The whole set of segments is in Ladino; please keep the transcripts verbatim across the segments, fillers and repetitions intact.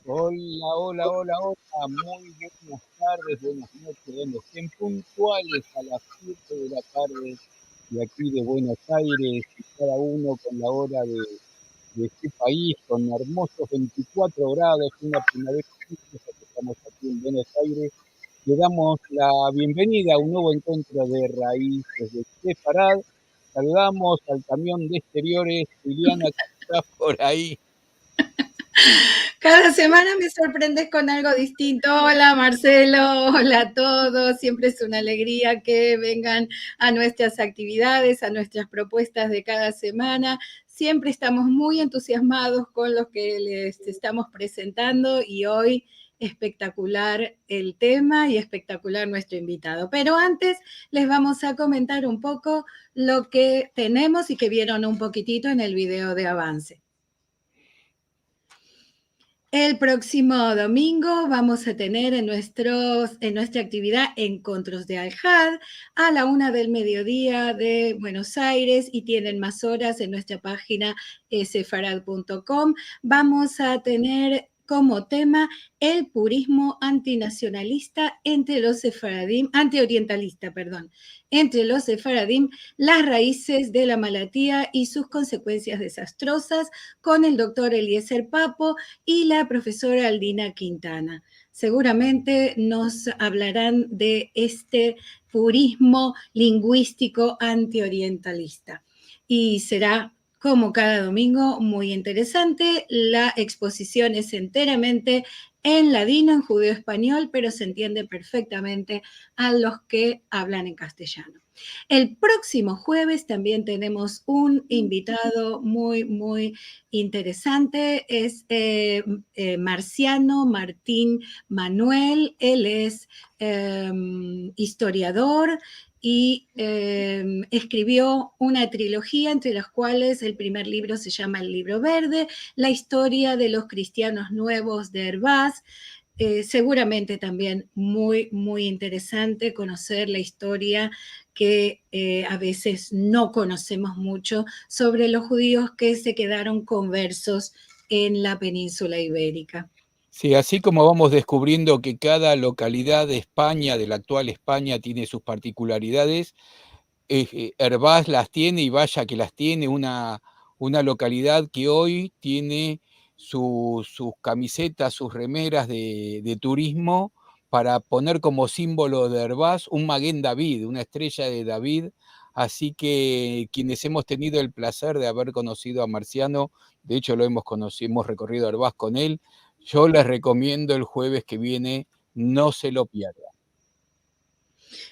Hola, hola, hola, hola. Muy buenas tardes, buenas noches, donde estén, puntuales a las siete de la tarde de aquí de Buenos Aires, y cada uno con la hora de, de su país, con hermosos veinticuatro grados, una primavera preciosa que estamos aquí en Buenos Aires. Le damos la bienvenida a un nuevo encuentro de Raíces de Sefarad. Saludamos al camión de exteriores, Liliana, que está por ahí. Cada semana me sorprendes con algo distinto. Hola, Marcelo, hola a todos. Siempre es una alegría que vengan a nuestras actividades, a nuestras propuestas de cada semana. Siempre estamos muy entusiasmados con lo que les estamos presentando y hoy espectacular el tema y espectacular nuestro invitado. Pero antes les vamos a comentar un poco lo que tenemos y que vieron un poquitito en el video de avance. El próximo domingo vamos a tener en nuestros, en nuestra actividad Enkontros de Alhad a la una del mediodía de Buenos Aires, y tienen más horas en nuestra página, eh, sefarad punto com. Vamos a tener como tema el purismo antinacionalista entre los sefaradim, antiorientalista, perdón, entre los sefaradim, las raíces de la malatía y sus consecuencias desastrosas, con el doctor Eliezer Papo y la profesora Aldina Quintana. Seguramente nos hablarán de este purismo lingüístico antiorientalista. Y será, como cada domingo, muy interesante. La exposición es enteramente en ladino, en judeo-español, pero se entiende perfectamente a los que hablan en castellano. El próximo jueves también tenemos un invitado muy, muy interesante. Es, eh, eh, Marciano Martín Manuel. Él es, em, historiador y, em, escribió una trilogía, entre las cuales el primer libro se llama El Libro Verde, la historia de los cristianos nuevos de Hervás. Eh, seguramente también muy, muy interesante conocer la historia que, eh, a veces no conocemos mucho sobre los judíos que se quedaron conversos en la península ibérica. Sí, así como vamos descubriendo que cada localidad de España, de la actual España, tiene sus particularidades, eh, eh, Hervás las tiene, y vaya que las tiene, una, una localidad que hoy tiene su, sus camisetas, sus remeras de, de turismo para poner como símbolo de Hervás un Maguen David, una estrella de David. Así que quienes hemos tenido el placer de haber conocido a Marciano, de hecho lo hemos conocido, hemos recorrido Hervás con él, yo les recomiendo el jueves que viene, no se lo pierdan.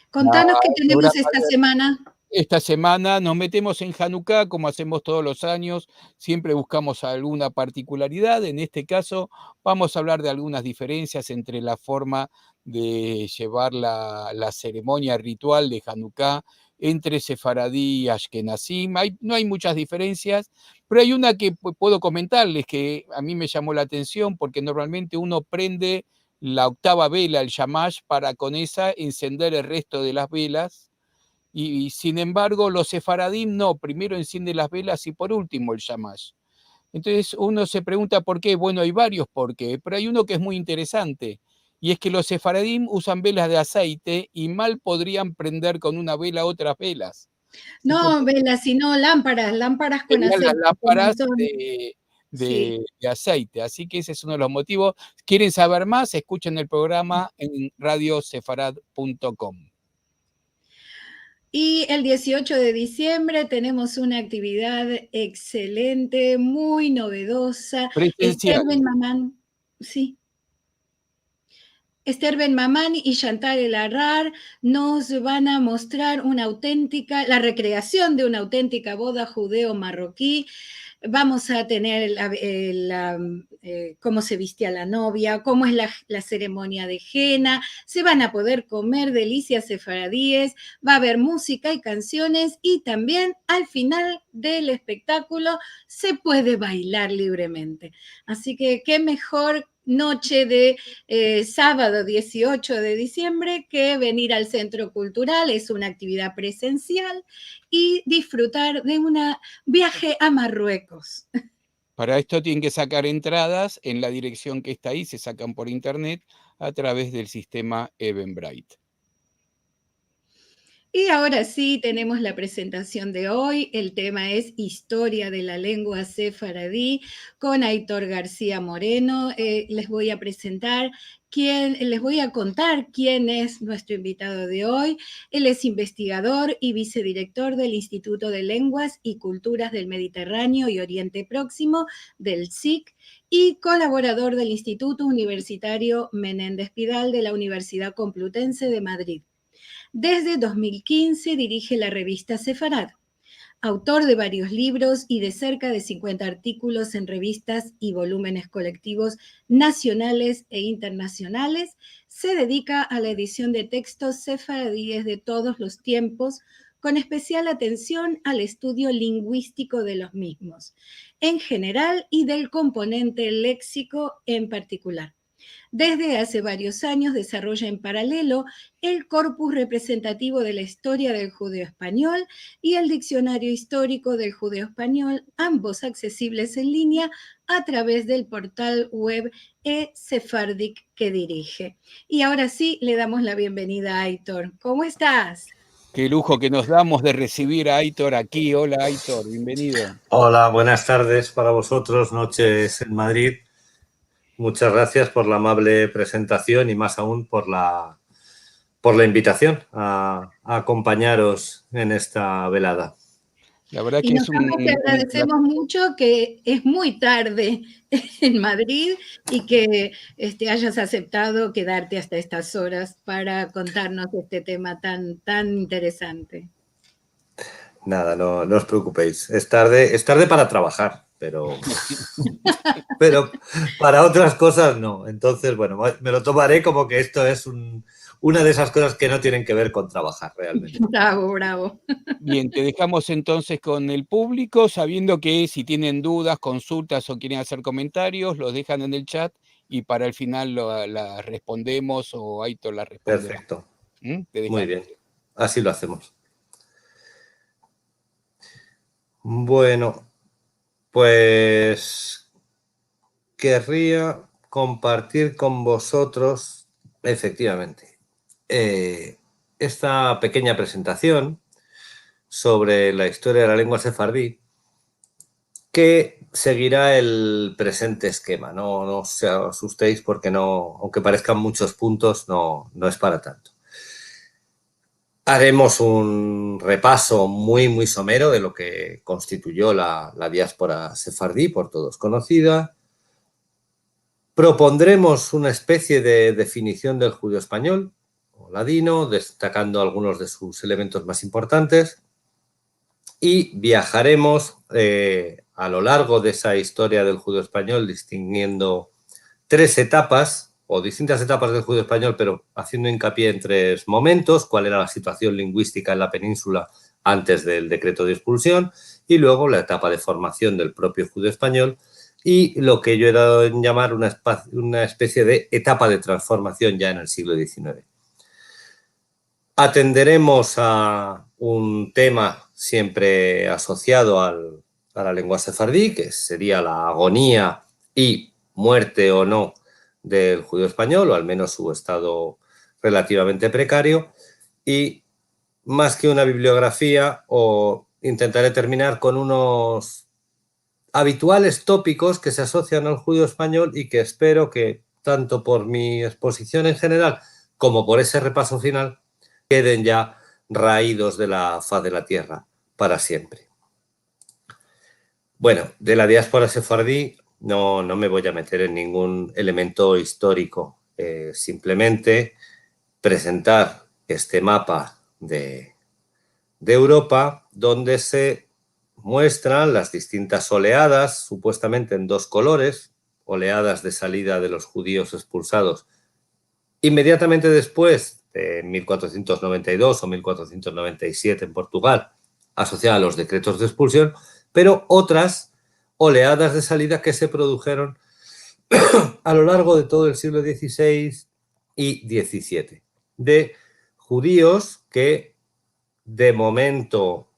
Contanos qué tenemos esta semana. Esta semana nos metemos en Hanuká, como hacemos todos los años, siempre buscamos alguna particularidad. En este caso, vamos a hablar de algunas diferencias entre la forma de llevar la, la ceremonia ritual de Hanuká entre sefaradí y ashkenazí. Hay, no hay muchas diferencias, pero hay una que pu-, puedo comentarles que a mí me llamó la atención, porque normalmente uno prende la octava vela, el shamash, para con esa encender el resto de las velas. Y, y, sin embargo, los sefaradim no, primero encienden las velas y por último el shamash. Entonces uno se pregunta por qué. Bueno, hay varios por qué, pero hay uno que es muy interesante, y es que los sefaradim usan velas de aceite y mal podrían prender con una vela otras velas. No, entonces, velas, sino lámparas, lámparas con aceite, lámparas de, de, sí, de aceite. Así que ese es uno de los motivos. ¿Quieren saber más? Escuchen el programa en radio sefarad punto com. Y el dieciocho de diciembre tenemos una actividad excelente, muy novedosa. Presencial. Esther Ben Maman, sí. Esther Ben Maman y Chantal El Arrar nos van a mostrar una auténtica, la recreación de una auténtica boda judeo-marroquí. Vamos a tener la, eh, la, eh, cómo se viste a la novia, cómo es la, la ceremonia de jena, se van a poder comer delicias sefaradíes, va a haber música y canciones, y también al final del espectáculo se puede bailar libremente. Así que qué mejor noche de, eh, sábado dieciocho de diciembre que venir al Centro Cultural, es una actividad presencial, y disfrutar de una viaje a Marruecos. Para esto tienen que sacar entradas en la dirección que está ahí, se sacan por internet a través del sistema Eventbrite. Y ahora sí, tenemos la presentación de hoy. El tema es Historia de la Lengua Sefaradí con Aitor García Moreno. Eh, les voy a presentar quién, les voy a contar quién es nuestro invitado de hoy. Él es investigador y vicedirector del Instituto de Lenguas y Culturas del Mediterráneo y Oriente Próximo, del SIC, y colaborador del Instituto Universitario Menéndez Pidal de la Universidad Complutense de Madrid. Desde dos mil quince dirige la revista Sefarad. Autor de varios libros y de cerca de cincuenta artículos en revistas y volúmenes colectivos nacionales e internacionales, se dedica a la edición de textos sefaradíes de todos los tiempos, con especial atención al estudio lingüístico de los mismos, en general, y del componente léxico en particular. Desde hace varios años desarrolla en paralelo el corpus representativo de la historia del judeo-español y el diccionario histórico del judeo-español, ambos accesibles en línea a través del portal web eSephardic que dirige. Y ahora sí, le damos la bienvenida a Aitor. ¿Cómo estás? Qué lujo que nos damos de recibir a Aitor aquí. Hola, Aitor, bienvenido. Hola, buenas tardes para vosotros, noches en Madrid. Muchas gracias por la amable presentación y más aún por la, por la invitación a, a acompañaros en esta velada. La verdad que es un, un pla- Y nosotros te agradecemos mucho, que es muy tarde en Madrid y que, este, hayas aceptado quedarte hasta estas horas para contarnos este tema tan, tan interesante. Nada, no, no os preocupéis. Es tarde, es tarde para trabajar, pero, pero para otras cosas no. Entonces, bueno, me lo tomaré como que esto es un, una de esas cosas que no tienen que ver con trabajar realmente. Bravo, bravo. Bien, te dejamos entonces con el público, sabiendo que si tienen dudas, consultas o quieren hacer comentarios, los dejan en el chat y para el final lo, la respondemos o Aitor la responderá. Perfecto. ¿Mm? Te dejamos. Muy bien, así lo hacemos. Bueno, pues querría compartir con vosotros, efectivamente, eh, esta pequeña presentación sobre la historia de la lengua sefardí, que seguirá el presente esquema. No, no os asustéis porque no, aunque parezcan muchos puntos, no, no es para tanto. Haremos un repaso muy, muy somero de lo que constituyó la, la diáspora sefardí, por todos conocida. Propondremos una especie de definición del judeo-español o ladino, destacando algunos de sus elementos más importantes. Y viajaremos, eh, a lo largo de esa historia del judeo-español, distinguiendo tres etapas, o distintas etapas del judeo-español, pero haciendo hincapié en tres momentos: cuál era la situación lingüística en la península antes del decreto de expulsión, y luego la etapa de formación del propio judeo-español, y lo que yo he dado en llamar una espa-, una especie de etapa de transformación ya en el siglo diecinueve. Atenderemos a un tema siempre asociado al, a la lengua sefardí, que sería la agonía y muerte o no del judeo-español, o al menos su estado relativamente precario, y más que una bibliografía, o intentaré terminar con unos habituales tópicos que se asocian al judeo-español y que espero que, tanto por mi exposición en general como por ese repaso final, queden ya raídos de la faz de la tierra para siempre. Bueno, de la diáspora sefardí no, no me voy a meter en ningún elemento histórico, eh, simplemente presentar este mapa de, de Europa, donde se muestran las distintas oleadas, supuestamente en dos colores, oleadas de salida de los judíos expulsados inmediatamente después de mil cuatrocientos noventa y dos o mil cuatrocientos noventa y siete en Portugal, asociada a los decretos de expulsión, pero otras oleadas de salida que se produjeron a lo largo de todo el siglo dieciséis y diecisiete, de judíos que de momento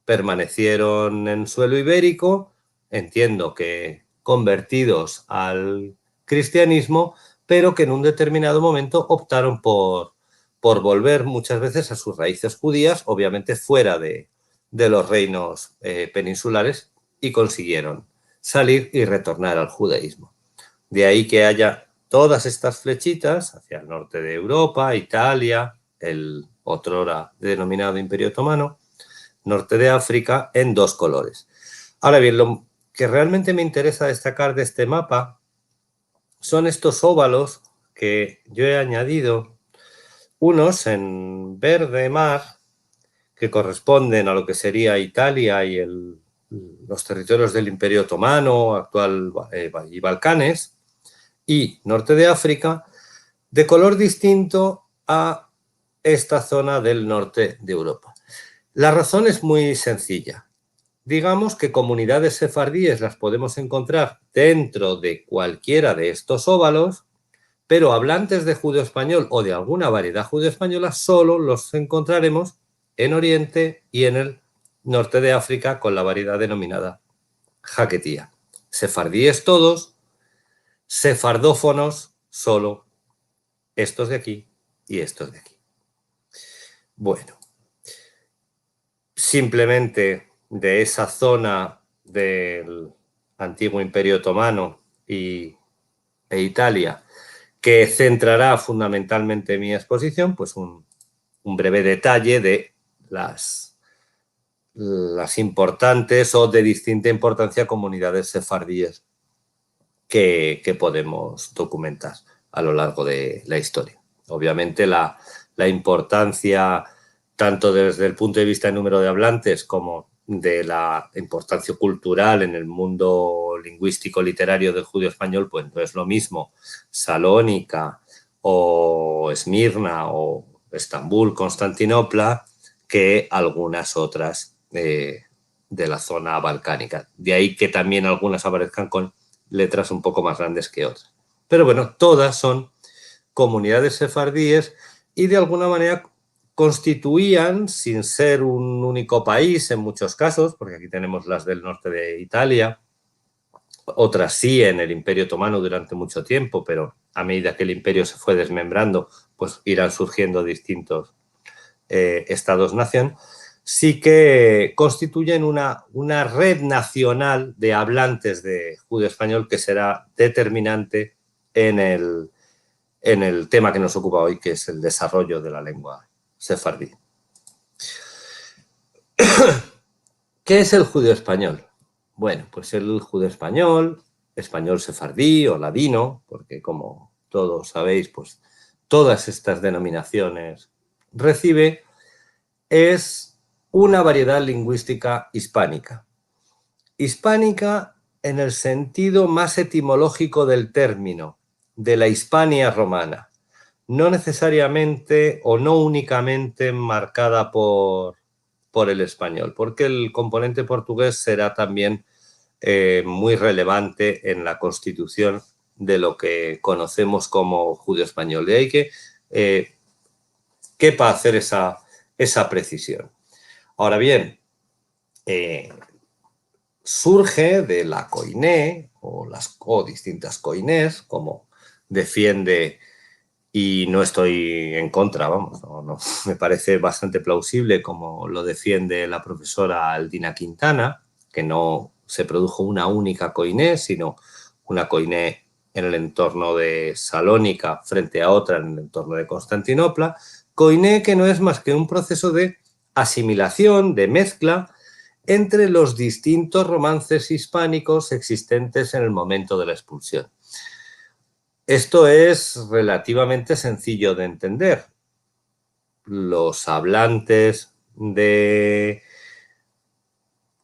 permanecieron en suelo ibérico. Entiendo que convertidos al cristianismo, pero que en un determinado momento optaron por, por volver muchas veces a sus raíces judías, obviamente fuera de, de los reinos, eh, peninsulares, y consiguieron salir y retornar al judaísmo. De ahí que haya todas estas flechitas hacia el norte de Europa, Italia, el otrora denominado Imperio Otomano, norte de África, en dos colores. Ahora bien, lo que realmente me interesa destacar de este mapa son estos óvalos que yo he añadido, unos en verde mar, que corresponden a lo que sería Italia y el, los territorios del Imperio Otomano, actual, eh, y Balcanes, y norte de África, de color distinto a esta zona del norte de Europa. La razón es muy sencilla. Digamos que comunidades sefardíes las podemos encontrar dentro de cualquiera de estos óvalos, pero hablantes de judeoespañol o de alguna variedad judeoespañola solo los encontraremos en Oriente y en el norte de África con la variedad denominada jaquetía. Sefardíes todos, sefardófonos solo estos de aquí y estos de aquí. Bueno, simplemente de esa zona del antiguo Imperio Otomano y, e Italia, que centrará fundamentalmente mi exposición, pues un, un breve detalle de las, las importantes o de distinta importancia comunidades sefardíes que, que podemos documentar a lo largo de la historia. Obviamente la, la importancia, tanto desde el punto de vista de número de hablantes como de la importancia cultural en el mundo lingüístico literario del judeoespañol, pues no es lo mismo Salónica o Esmirna o Estambul, Constantinopla, que algunas otras, eh, de la zona balcánica. De ahí que también algunas aparezcan con letras un poco más grandes que otras. Pero bueno, todas son comunidades sefardíes y de alguna manera constituían, sin ser un único país en muchos casos, porque aquí tenemos las del norte de Italia, otras sí en el Imperio Otomano durante mucho tiempo, pero a medida que el imperio se fue desmembrando, pues irán surgiendo distintos, eh, estados-nación, sí que constituyen una, una red nacional de hablantes de judeoespañol que será determinante en el, en el tema que nos ocupa hoy, que es el desarrollo de la lengua sefardí. ¿Qué es el judeoespañol? Bueno, pues el judeoespañol, español sefardí o ladino, porque como todos sabéis, pues todas estas denominaciones recibe, es una variedad lingüística hispánica. Hispánica en el sentido más etimológico del término, de la Hispania romana, no necesariamente o no únicamente marcada por, por el español, porque el componente portugués será también, eh, muy relevante en la constitución de lo que conocemos como judeoespañol. De ahí que, eh, quepa hacer esa, esa precisión. Ahora bien, eh, surge de la koiné o las, o distintas koinés, como defiende, y no estoy en contra, vamos, no, no, me parece bastante plausible como lo defiende la profesora Aldina Quintana, que no se produjo una única koiné, sino una koiné en el entorno de Salónica frente a otra en el entorno de Constantinopla, koiné que no es más que un proceso de asimilación, de mezcla entre los distintos romances hispánicos existentes en el momento de la expulsión. Esto es relativamente sencillo de entender. Los hablantes de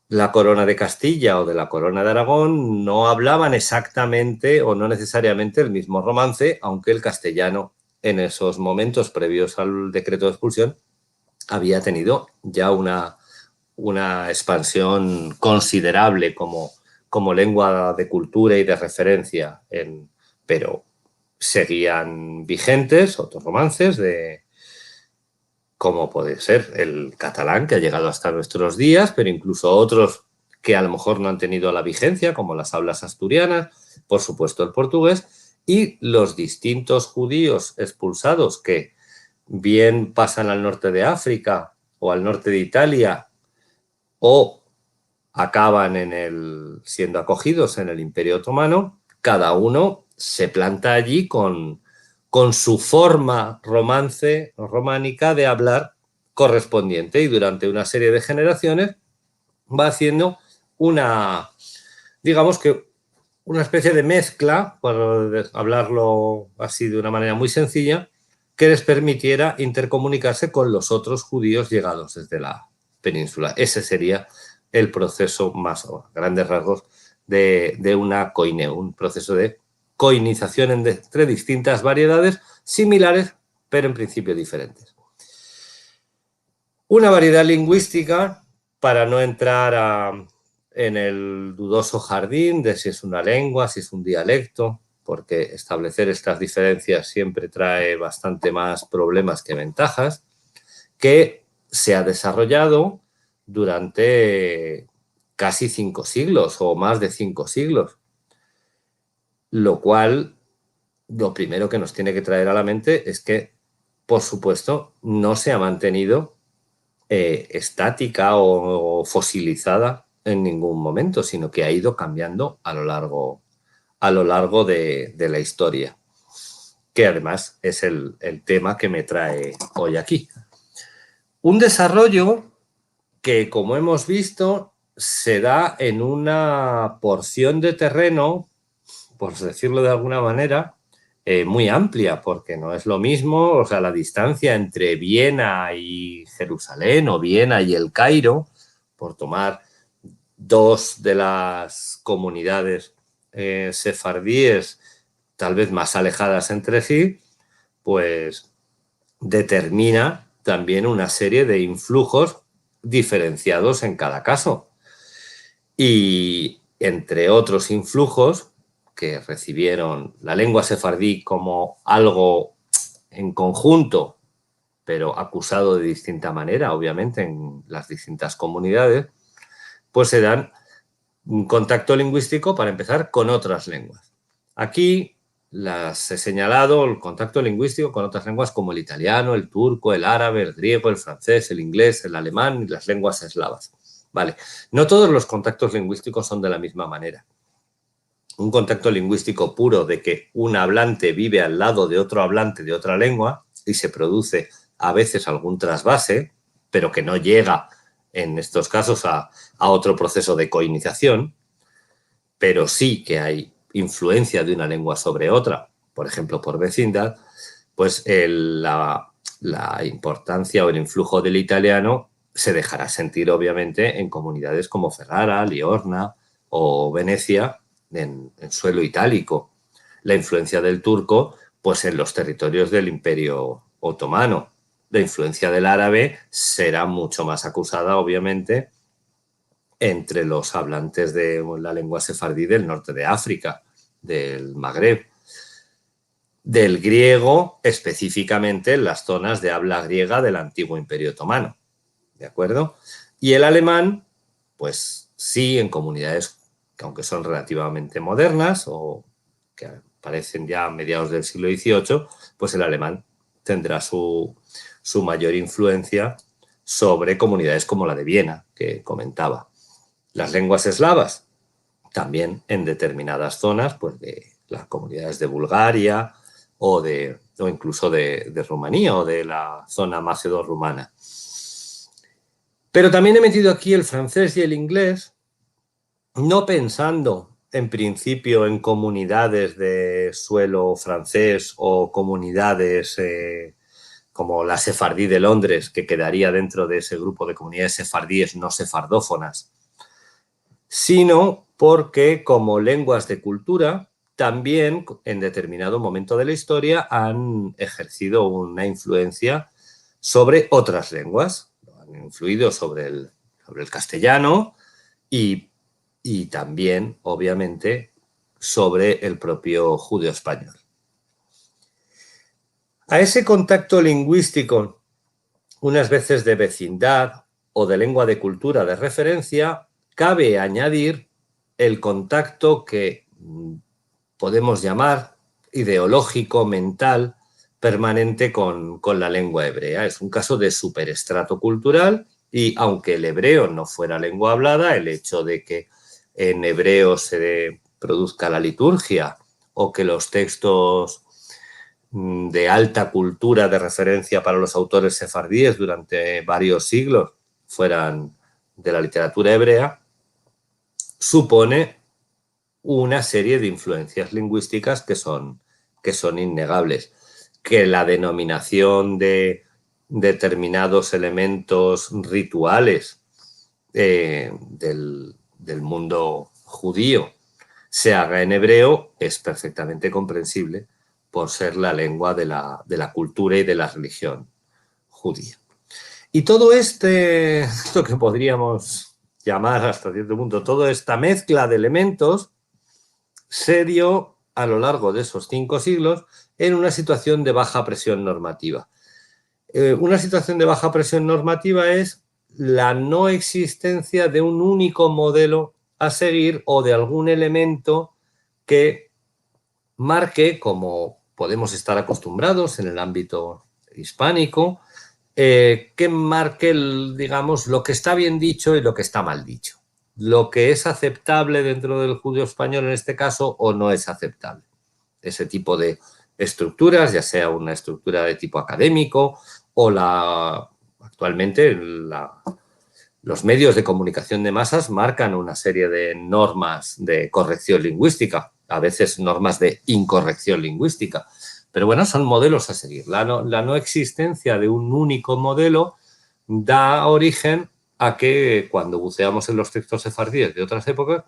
la Corona de Castilla o de la Corona de Aragón no hablaban exactamente o no necesariamente el mismo romance, aunque el castellano en esos momentos previos al decreto de expulsión había tenido ya una, una expansión considerable como, como lengua de cultura y de referencia, en, pero seguían vigentes otros romances de, como puede ser el catalán, que ha llegado hasta nuestros días, pero incluso otros que a lo mejor no han tenido la vigencia, como las hablas asturianas, por supuesto el portugués, y los distintos judíos expulsados que bien pasan al norte de África o al norte de Italia o acaban en el, siendo acogidos en el Imperio Otomano, cada uno se planta allí con, con su forma romance, románica de hablar correspondiente y durante una serie de generaciones va haciendo una, digamos que una especie de mezcla, por hablarlo así de una manera muy sencilla, que les permitiera intercomunicarse con los otros judíos llegados desde la península. Ese sería el proceso más, a grandes rasgos, de, de una koine, un proceso de koinización entre distintas variedades similares, pero en principio diferentes. Una variedad lingüística, para no entrar a, en el dudoso jardín de si es una lengua, si es un dialecto, porque establecer estas diferencias siempre trae bastante más problemas que ventajas, que se ha desarrollado durante casi cinco siglos o más de cinco siglos, lo cual lo primero que nos tiene que traer a la mente es que, por supuesto, no se ha mantenido eh, estática o, o fosilizada en ningún momento, sino que ha ido cambiando a lo largo, a lo largo de, de la historia, que además es el, el tema que me trae hoy aquí. Un desarrollo que, como hemos visto, se da en una porción de terreno, por decirlo de alguna manera, eh, muy amplia, porque no es lo mismo, o sea, la distancia entre Viena y Jerusalén o Viena y el Cairo, por tomar dos de las comunidades eh, sefardíes tal vez más alejadas entre sí, pues determina también una serie de influjos diferenciados en cada caso. Y entre otros influjos que recibieron la lengua sefardí como algo en conjunto, pero acusado de distinta manera, obviamente, en las distintas comunidades, pues se dan un contacto lingüístico, para empezar, con otras lenguas. Aquí las he señalado, el contacto lingüístico con otras lenguas como el italiano, el turco, el árabe, el griego, el francés, el inglés, el alemán y las lenguas eslavas. Vale, no todos los contactos lingüísticos son de la misma manera. Un contacto lingüístico puro de que un hablante vive al lado de otro hablante de otra lengua y se produce a veces algún trasvase, pero que no llega en estos casos a, a otro proceso de koinización, pero sí que hay influencia de una lengua sobre otra, por ejemplo, por vecindad, pues el, la, la importancia o el influjo del italiano se dejará sentir, obviamente, en comunidades como Ferrara, Liorna o Venecia, en, en suelo itálico. La influencia del turco, pues en los territorios del Imperio Otomano. La influencia del árabe será mucho más acusada, obviamente, entre los hablantes de la lengua sefardí del norte de África, del Magreb, del griego, específicamente en las zonas de habla griega del antiguo Imperio Otomano. ¿De acuerdo? Y el alemán, pues sí, en comunidades que, aunque son relativamente modernas o que aparecen ya a mediados del siglo dieciocho, pues el alemán tendrá su, su mayor influencia sobre comunidades como la de Viena, que comentaba. Las lenguas eslavas, también en determinadas zonas, pues de las comunidades de Bulgaria o, de, o incluso de, de Rumanía o de la zona macedo-rumana. Pero también he metido aquí el francés y el inglés, no pensando en principio en comunidades de suelo francés o comunidades eh, como la sefardí de Londres, que quedaría dentro de ese grupo de comunidades sefardíes no sefardófonas, sino porque como lenguas de cultura también en determinado momento de la historia han ejercido una influencia sobre otras lenguas, han influido sobre el, sobre el castellano y, y también, obviamente, sobre el propio judeo-español. A ese contacto lingüístico, unas veces de vecindad o de lengua de cultura de referencia, cabe añadir el contacto que, mm, podemos llamar ideológico, mental, permanente con, con la lengua hebrea. Es un caso de superestrato cultural y, aunque el hebreo no fuera lengua hablada, el hecho de que en hebreo se produzca la liturgia o que los textos, mm, de alta cultura de referencia para los autores sefardíes durante varios siglos fueran de la literatura hebrea, supone una serie de influencias lingüísticas que son, que son innegables. Que la denominación de determinados elementos rituales, eh, del, del mundo judío se haga en hebreo es perfectamente comprensible por ser la lengua de la, de la cultura y de la religión judía. Y todo este, esto que podríamos llamar hasta cierto punto, toda esta mezcla de elementos se dio a lo largo de esos cinco siglos en una situación de baja presión normativa. Eh, una situación de baja presión normativa es la no existencia de un único modelo a seguir o de algún elemento que marque, como podemos estar acostumbrados en el ámbito hispánico, eh, que marque, el, digamos, lo que está bien dicho y lo que está mal dicho, lo que es aceptable dentro del judío español en este caso o no es aceptable. Ese tipo de estructuras, ya sea una estructura de tipo académico o la, actualmente la, los medios de comunicación de masas marcan una serie de normas de corrección lingüística, a veces normas de incorrección lingüística. Pero bueno, son modelos a seguir. La no, la no existencia de un único modelo da origen a que cuando buceamos en los textos sefardíes de otras épocas,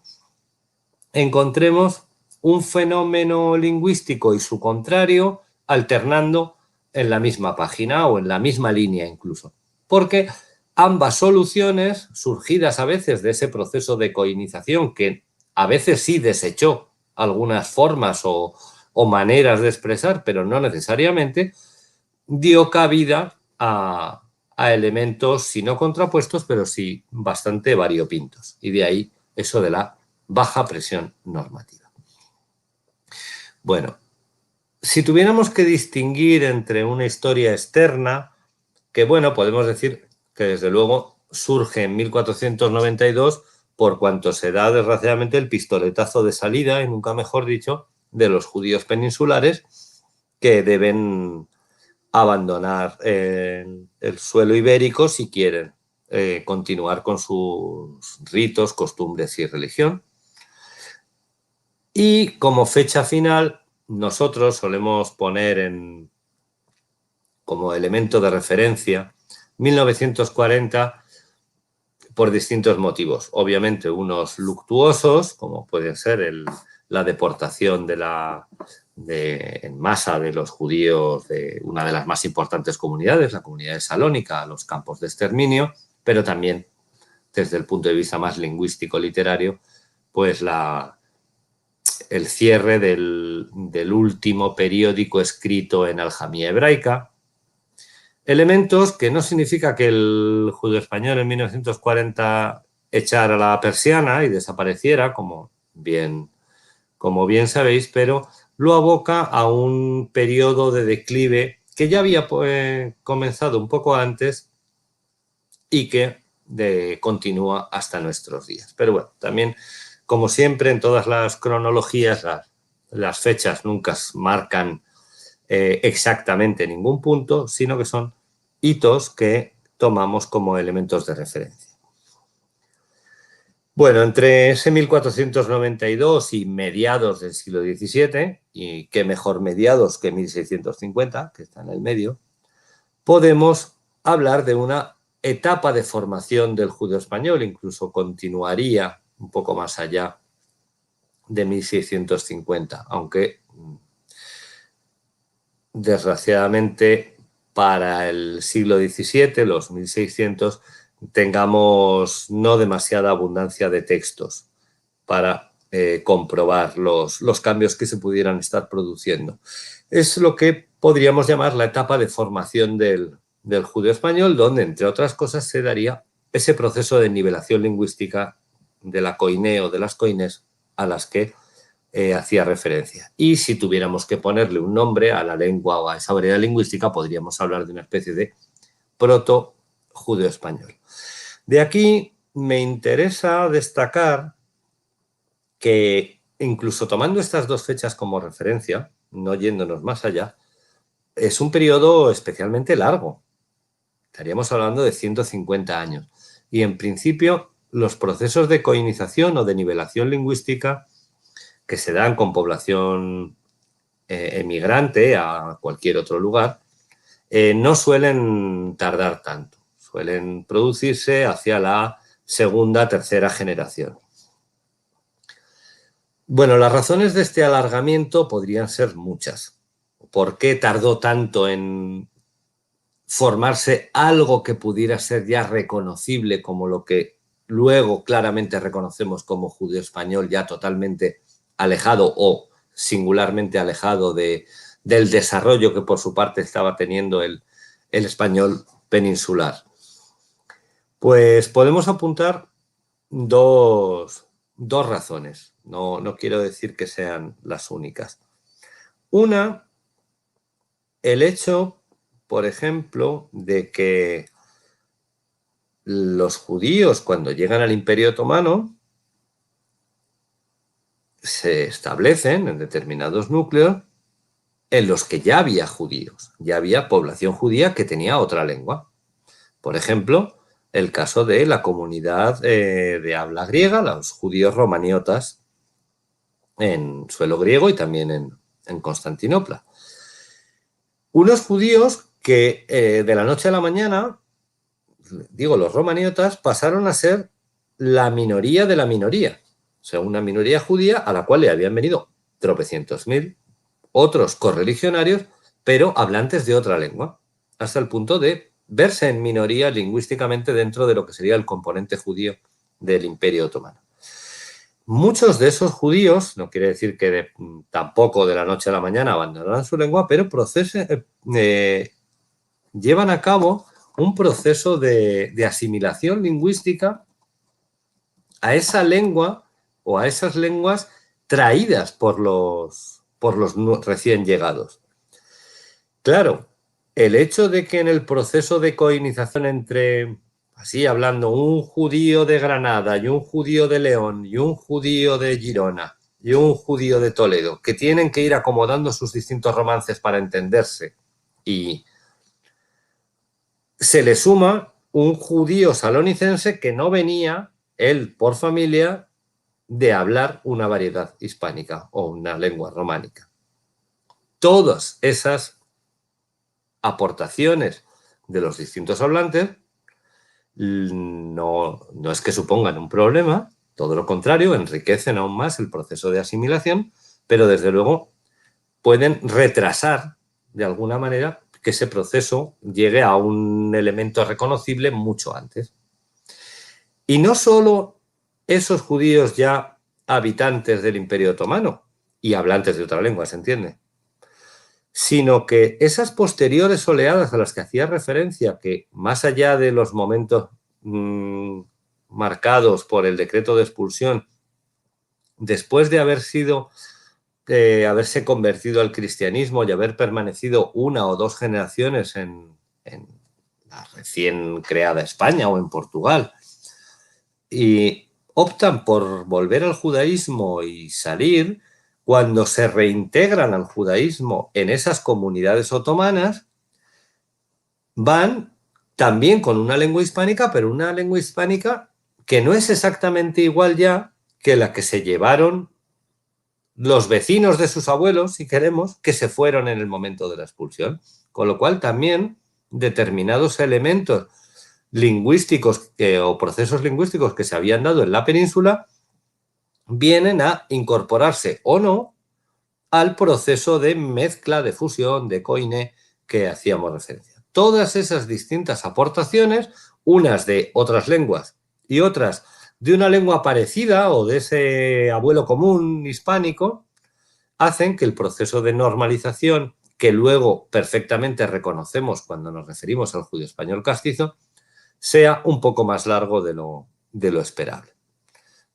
encontremos un fenómeno lingüístico y su contrario alternando en la misma página o en la misma línea incluso. Porque ambas soluciones, surgidas a veces de ese proceso de coinización que a veces sí desechó algunas formas o, o maneras de expresar, pero no necesariamente, dio cabida a, a elementos, si no contrapuestos, pero sí bastante variopintos. Y de ahí eso de la baja presión normativa. Bueno, si tuviéramos que distinguir entre una historia externa, que bueno, podemos decir que desde luego surge en mil cuatrocientos noventa y dos, por cuanto se da desgraciadamente el pistoletazo de salida, y nunca mejor dicho, de los judíos peninsulares que deben abandonar, eh, el suelo ibérico si quieren, eh, continuar con sus ritos, costumbres y religión. Y como fecha final, nosotros solemos poner en, como elemento de referencia, mil novecientos cuarenta, por distintos motivos. Obviamente, unos luctuosos, como pueden ser el, la deportación de la, de, en masa de los judíos de una de las más importantes comunidades, la comunidad de Salónica, a los campos de exterminio, pero también, desde el punto de vista más lingüístico-literario, pues la, el cierre del, del último periódico escrito en aljamía hebraica. Elementos que no significa que el judeo español en mil novecientos cuarenta echara la persiana y desapareciera, como bien, como bien sabéis, pero lo aboca a un periodo de declive que ya había, eh, comenzado un poco antes y que de, continúa hasta nuestros días. Pero bueno, también, como siempre, en todas las cronologías, las, las fechas nunca s-, marcan, eh, exactamente ningún punto, sino que son hitos que tomamos como elementos de referencia. Bueno, entre ese mil cuatrocientos noventa y dos y mediados del siglo diecisiete, y qué mejor mediados que mil seiscientos cincuenta, que está en el medio, podemos hablar de una etapa de formación del judeo español, incluso continuaría un poco más allá de mil seiscientos cincuenta, aunque, mm, desgraciadamente para el siglo diecisiete, los mil seiscientos, tengamos no demasiada abundancia de textos para, eh, comprobar los, los cambios que se pudieran estar produciendo. Es lo que podríamos llamar la etapa de formación del, del judeo español, donde, entre otras cosas, se daría ese proceso de nivelación lingüística de la koiné o de las koines a las ke eh, azia referensia. I si tuvieramos ke ponerle un nombre a la lengua o a esa variedad lingüistika, podriamos avlar de una especie de proto-judeo-espanyol. De aki me interesa destakar ke, inkluso tomando estas dos fechas komo referensia, no yendonos mas aya, es un periodo espesialmente largo. Estariamos avlando de sieto sinkuenta anyos. I, en prinsipio, los prosesos de koinizasion o de nivelasion lingüistika ke se dan kon poblasion eh, emigrante a kualkier otro lugar, eh, no suelen tardar tanto. Suelen produsirse azia la segunda, tersera jenerasion. Bueno, las razones de este alargamiento podrian ser muchas. Por ke tardo tanto en formarse algo ke pudiera ser ya rekonosivle komo lo ke luego klaramente rekonosemos komo judeo-espanyol, ya totalmente alehado o singularmente alehado de, del desaroyo ke por su parte estava teniendo el, el espanyol peninsular? Pues podemos apuntar dos, dos razones. No, no kiero dizir ke sean las unikas. Una, el echo, por enshemplo, de ke los judios, kuando yegan al Imperio Otomano, se establesen en determinados nukleos en los ke ya avia judios, ya avia poblasion judia ke tenia otra lengua. Por enshemplo, el kaso de la komunidad eh, de avla griega, los judios romaniotas, en suelo griego i tambien en, en Konstantinopla. Unos judios ke eh, de la noche a la manyana, digo, los romaniotas pasaron a ser la minoria de la minoria. O sea, una minoria judia a la kual le avian venido tropesientos mil otros korreligionarios, pero avlantes de otra lengua, asta el punto de verse en minoria lingüistikamente dentro de lo ke seria el komponente judio del Imperio Otomano. Muchos de esos judios, no kiere dizir ke de, tampoko de la noche a la manyana abandonaran su lengua, pero procese- eh, eh, yevan a kavo un proseso de, de asimilasion lingüistika a esa lengua o a esas lenguas traidas por los, por los nu- resien yegados. Klaro, el echo de ke en el proseso de koinizasion entre, asi avlando, un judio de Granada i un judio de Leon i un judio de Girona i un judio de Toledo, ke tienen ke ir akomodando sus distintos romanses para entenderse, i se le suma un judio salonisense ke no venia, el por famiya, de avlar una variedad ispanika o una lengua romanika. Todas esas aportasiones de los distintos avlantes no, no es ke supongan un problema, todo lo kontrario, enrikesen aun mas el proseso de asimilasion, pero desde luego pueden retrasar de alguna manera ke ese proseso yegue a un elemento rekonosivle muncho antes. I no solo esos judios ya avitantes del Imperio Otomano i avlantes de otra lengua, se entiende, sino ke esas posteriores oleadas a las ke azia referensia, ke mas aya de los momentos mm, markados por el dekreto de ekspulsion, despues de aver sido, eh, averse konvertido al kristianizmo i aver permanesido una o dos jenerasiones en, en la resien kreada Espanya o en Portugal, i optan por volver al djudaizmo i salir, kuando se reintegran al djudaizmo en esas komunidades otomanas, van tambien kon una lengua ispanika, pero una lengua ispanika ke no es egzaktamente igual ya ke la ke se yevaron los vezinos de sus avuelos, si keremos, ke se fueron en el momento de la ekspulsion. Kon lo kual, tambien determinados elementos lingüistikos ke, o prosesos lingüistikos ke se avian dado en la peninsula vienen a inkorporarse o no al proseso de mezkla, de fusion, de koine ke aziamos referensia. Todas esas distintas aportasiones, unas de otras lenguas i otras de una lengua paresida o de ese avuelo komun ispaniko, azen ke el proseso de normalizasion, ke luego perfektamente rekonosemos kuando mos referimos al djudeo-espanyol kastizo, sea un poko mas largo de lo, de lo esperavle.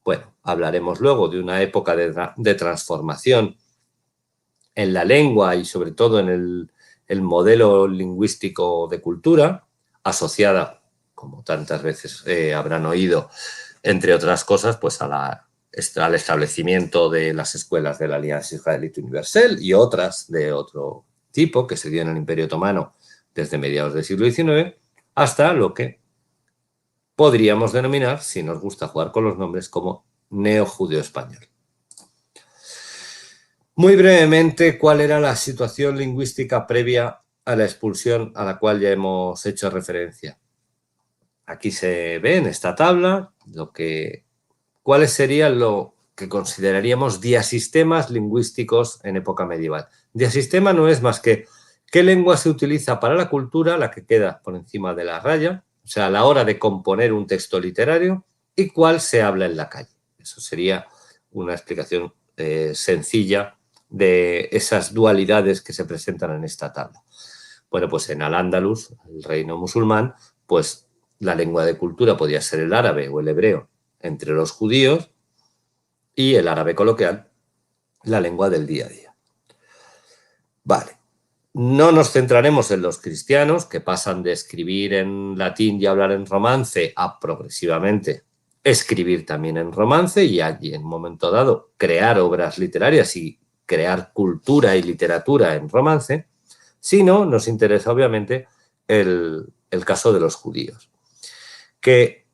Bueno, avlaremos luego de una epoka de tra-, de transformasion en la lengua i, sovre todo, en el, el modelo linguistiko de kultura, asosiada, komo tantas vezes, eh, avran oido, entre otras kozas, pues a la, est-, al establesimiento de las eskuelas de la Aliansa Israelita Universal i otras de otro tipo ke se dio en el Imperio Otomano desde mediados del siglo diecinueve, asta lo ke podriamos denominar, si mos gusta djugar kon los nombres, komo neojudeo-espanyol. Muy brevemente, kual era la situasion linguistika previa a la ekspulsion a la kual ya emos echo referensia? Aki se ve en esta tabla lo ke, kuales serian lo ke konsiderariamos diasistemas linguistikos en epoka medieval. Diasistema no es mas ke ke lengua se utiliza para la kultura, la ke keda por ensima de la raya, o sea, a la ora de komponer un teksto literario, i kual se avla en la kaye. Eso seria una eksplikasion, eh, sensilla de esas dualidades ke se presentan en esta tabla. Bueno, pues en Al-Andalus, el reino musulman, pues la lengua de kultura podia ser el arabe o el ebreo entre los djudios i el arabe kolokial, la lengua del dia a dia. Vale. No mos sentraremos en los kristianos, ke pasan de eskrivir en latin i avlar en romanse a progresivamente eskrivir tambien en romanse i, i en un momento dado krear ovras literarias i krear kultura i literatura en romanse, sino mos interesa, obviamente, el, el kaso de los djudios, ke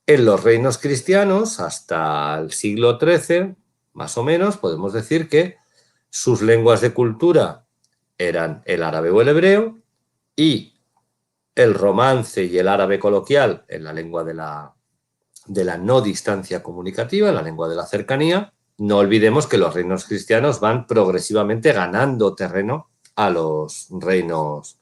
en los reinos kristianos, asta el siglo treze, mas o menos, podemos dizir ke sus lenguas de kultura eran el arabe o el ebreo, i el romanse i el arabe kolokial en la lengua de la, de la no distansia komunikativa, la lengua de la serkania. No olvidemos ke los reinos kristianos van progresivamente ganando terreno a los reinos,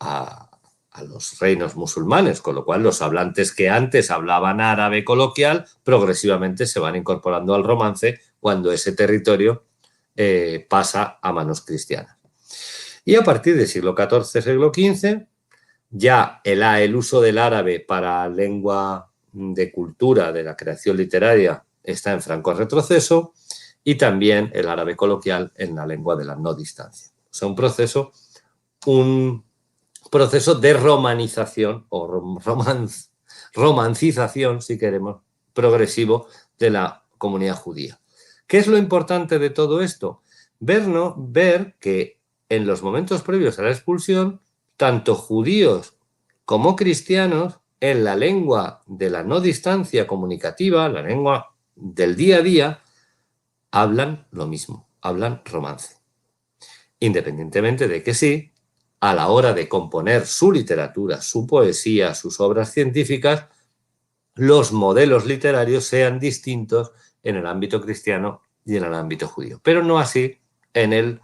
a, a los reinos musulmanes, kon lo kual los avlantes ke antes avlavan arabe kolokial progresivamente se van inkorporando al romanse kuando ese territorio, eh, pasa a manos kristianas. I a partir del siglo katorze, siglo kinze, ya el, el uzo del arabe para lengua de kultura, de la kreasion literaria, esta en franko retroseso, i tambien el arabe kolokial en la lengua de la no distansia. O sea, un proseso, un proseso de romanizasion o rom-, romanz-, romansizasion, si keremos, progresivo de la komunidad djudia. Ke es lo importante de todo esto? Ver, no, ver ke en los momentos previos a la ekspulsion, tanto djudios komo kristianos, en la lengua de la no distansia komunikativa, la lengua del dia a dia, avlan lo mizmo, avlan romanse. Independientemente de ke si, a la ora de komponer su literatura, su poesia, sus ovras sientifikas, los modelos literarios sean distintos en el ambito kristiano i en el ambito djudio. Pero no asi en el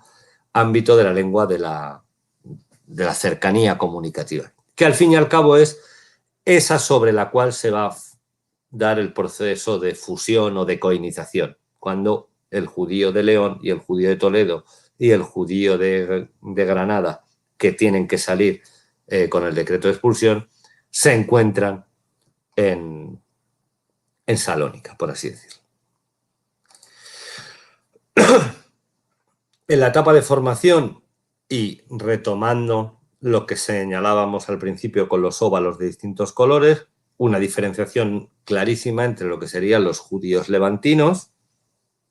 ambito de la lengua de la, de la serkania komunikativa, ke al fin i al kavo es esa sovre la kual se va a f-, dar el proseso de fusion o de koinizasion, kuando el djudio de Leon i el djudio de Toledo i el djudio de, de Granada, ke tienen ke salir, eh, kon el dekreto de ekspulsion, se enkuentran en, en Salonika, por asi dizirlo. En la etapa de formasion, i retomando lo ke senyalavamos al prinsipio kon los ovalos de distintos kolores, una diferensiasion klarisima entre lo ke serian los djudios levantinos,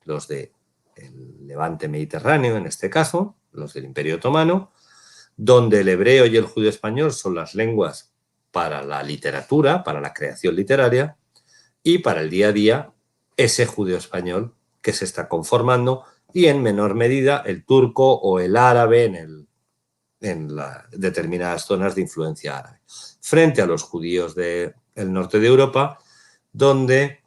los de el Levante mediterraneo, en este kaso, los del Imperio Otomano, donde el ebreo i el djudio-espanyol son las lenguas para la literatura, para la kreasion literaria, i para el dia a dia, ese djudio-espanyol ke se esta konformando, i en menor medida el turko o el arabe en el, en la, determinadas zonas de influensia arabe. Frente a los djudios de el norte de Europa, donde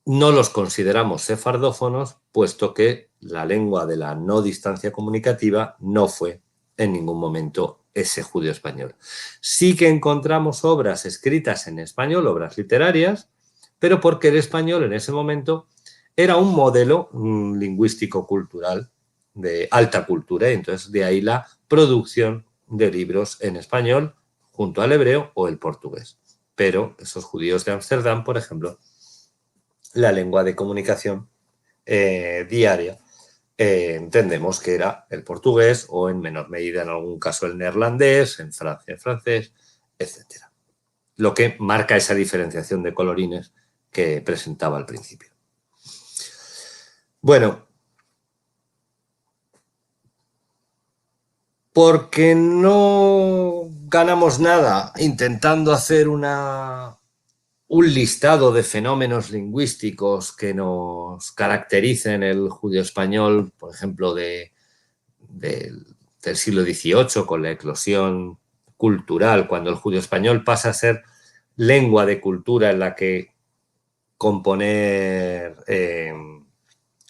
no los konsideramos sefardofonos, puesto ke la lengua de la no distansia komunikativa no fue en ningun momento ese djudio-espanyol. Si ke enkontramos ovras eskritas en espanyol, ovras literarias, pero porke el espanyol en ese momento era un modelo, mm, linguistiko-kultural de alta kultura, i entonses de ayi la produksion de livros en espanyol djunto al ebreo o el portugues. Pero esos judíos de Ámsterdam, por ejemplo, la lengua de comunicación, eh, diaria, eh, entendemos que era el portugués o, en menor medida, en algún caso, el neerlandés, en Francia el francés, etcétera. Lo que marca esa diferenciación de colorines que presentaba al principio. Bueno, porque no ganamos nada intentando hacer una, un listado de fenómenos lingüísticos que nos caractericen el judío-español, por ejemplo, de, del, del siglo dieciocho, con la eclosión cultural, cuando el judío-español pasa a ser lengua de cultura en la que componer, eh,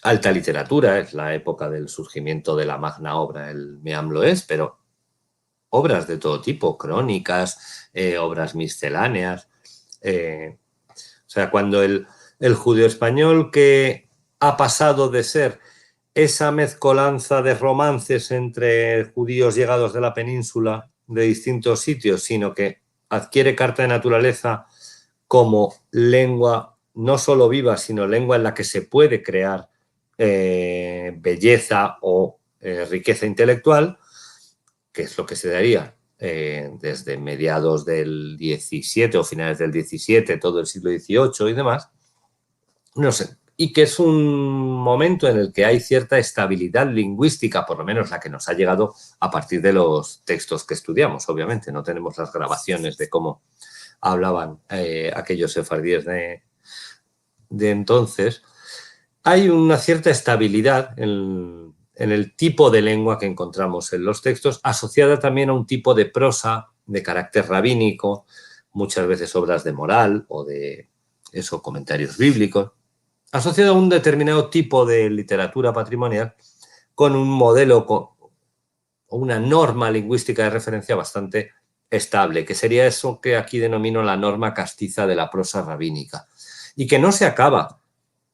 alta literatura, es la época del surgimiento de la magna obra, el Meam Loess, pero obras de todo tipo, crónicas, eh, obras misceláneas. Eh, o sea, cuando el, el judío-español que ha pasado de ser esa mezcolanza de romances entre judíos llegados de la península, de distintos sitios, sino que adquiere carta de naturaleza como lengua no solo viva, sino lengua en la que se puede crear, eh, belleza o, eh, riqueza intelectual, que es lo que se daría, eh, desde mediados del diecisiete o finales del diecisiete, todo el siglo dieciocho y demás, no sé, y que es un momento en el que hay cierta estabilidad lingüística, por lo menos la que nos ha llegado a partir de los textos que estudiamos. Obviamente, no tenemos las grabaciones de cómo hablaban, eh, aquellos sefardíes de, de entonces. Hay una cierta estabilidad en, en el tipo de lengua que encontramos en los textos, asociada también a un tipo de prosa de carácter rabínico, muchas veces obras de moral o de, eso, comentarios bíblicos, asociado a un determinado tipo de literatura patrimonial con un modelo co-, o una norma lingüística de referencia bastante estable, que sería eso que aquí denomino la norma castiza de la prosa rabínica, y que no se acaba,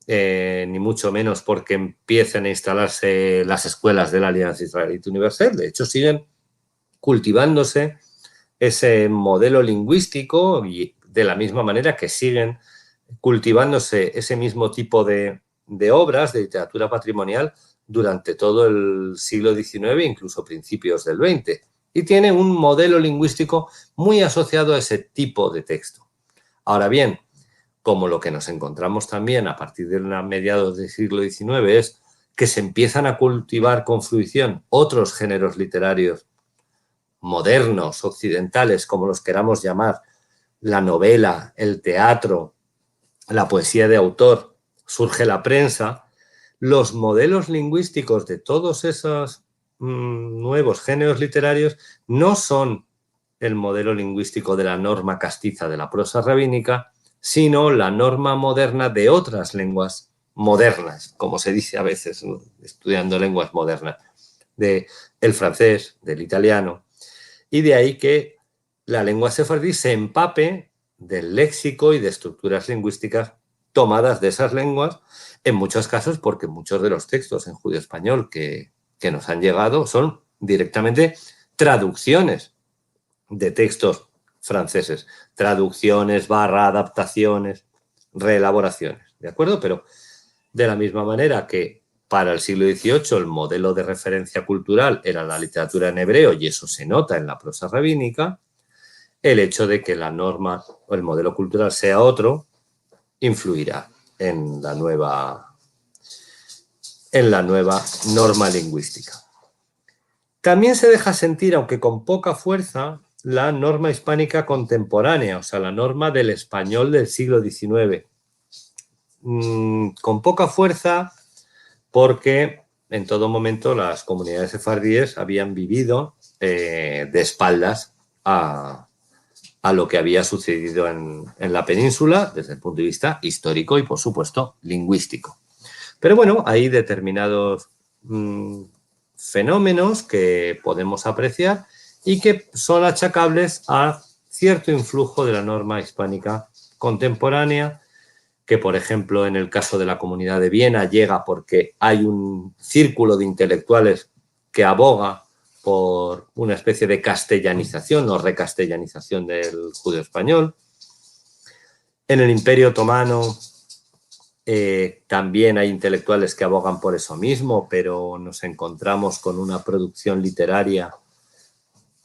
eh, ni mucho menos porque empiecen a instalarse las escuelas de la Alianza Israelita Universal. De hecho, siguen cultivándose ese modelo lingüístico y de la misma manera que siguen cultivándose ese mismo tipo de, de obras de literatura patrimonial durante todo el siglo diecinueve, incluso principios del veinte. Y tiene un modelo lingüístico muy asociado a ese tipo de texto. Ahora bien, como lo que nos encontramos también a partir de la mediados del siglo diecinueve es que se empiezan a cultivar con fruición otros géneros literarios modernos, occidentales, como los queramos llamar, la novela, el teatro, la poesía de autor, surge la prensa, los modelos lingüísticos de todos esos, mm, nuevos géneros literarios no son el modelo lingüístico de la norma castiza de la prosa rabínica, sino la norma moderna de otras lenguas modernas, como se dice a veces, ¿no?, estudiando lenguas modernas, de el francés, del italiano, y de ahí que la lengua sefardí se empape del léxico y de estructuras lingüísticas tomadas de esas lenguas, en muchos casos porque muchos de los textos en judío-español que, que nos han llegado son directamente traducciones de textos franceses, traducciones barra adaptaciones, reelaboraciones, ¿de acuerdo? Pero de la misma manera que para el siglo dieciocho el modelo de referencia cultural era la literatura en hebreo, y eso se nota en la prosa rabínica, el hecho de que la norma o el modelo cultural sea otro influirá en la nueva, en la nueva norma lingüística. También se deja sentir, aunque con poca fuerza, la norma hispánica contemporánea, o sea, la norma del español del siglo diecinueve. Mm, con poca fuerza porque en todo momento las comunidades sefardíes habían vivido, eh, de espaldas a, a lo que había sucedido en, en la península desde el punto de vista histórico y, por supuesto, lingüístico. Pero bueno, hay determinados, mm, fenómenos que podemos apreciar y que son achacables a cierto influjo de la norma hispánica contemporánea, que, por ejemplo, en el caso de la Comunidad de Viena llega porque hay un círculo de intelectuales que aboga por una especie de castellanización o recastellanización del judeo-español. En el Imperio Otomano, eh, también hay intelectuales que abogan por eso mismo, pero nos encontramos con una producción literaria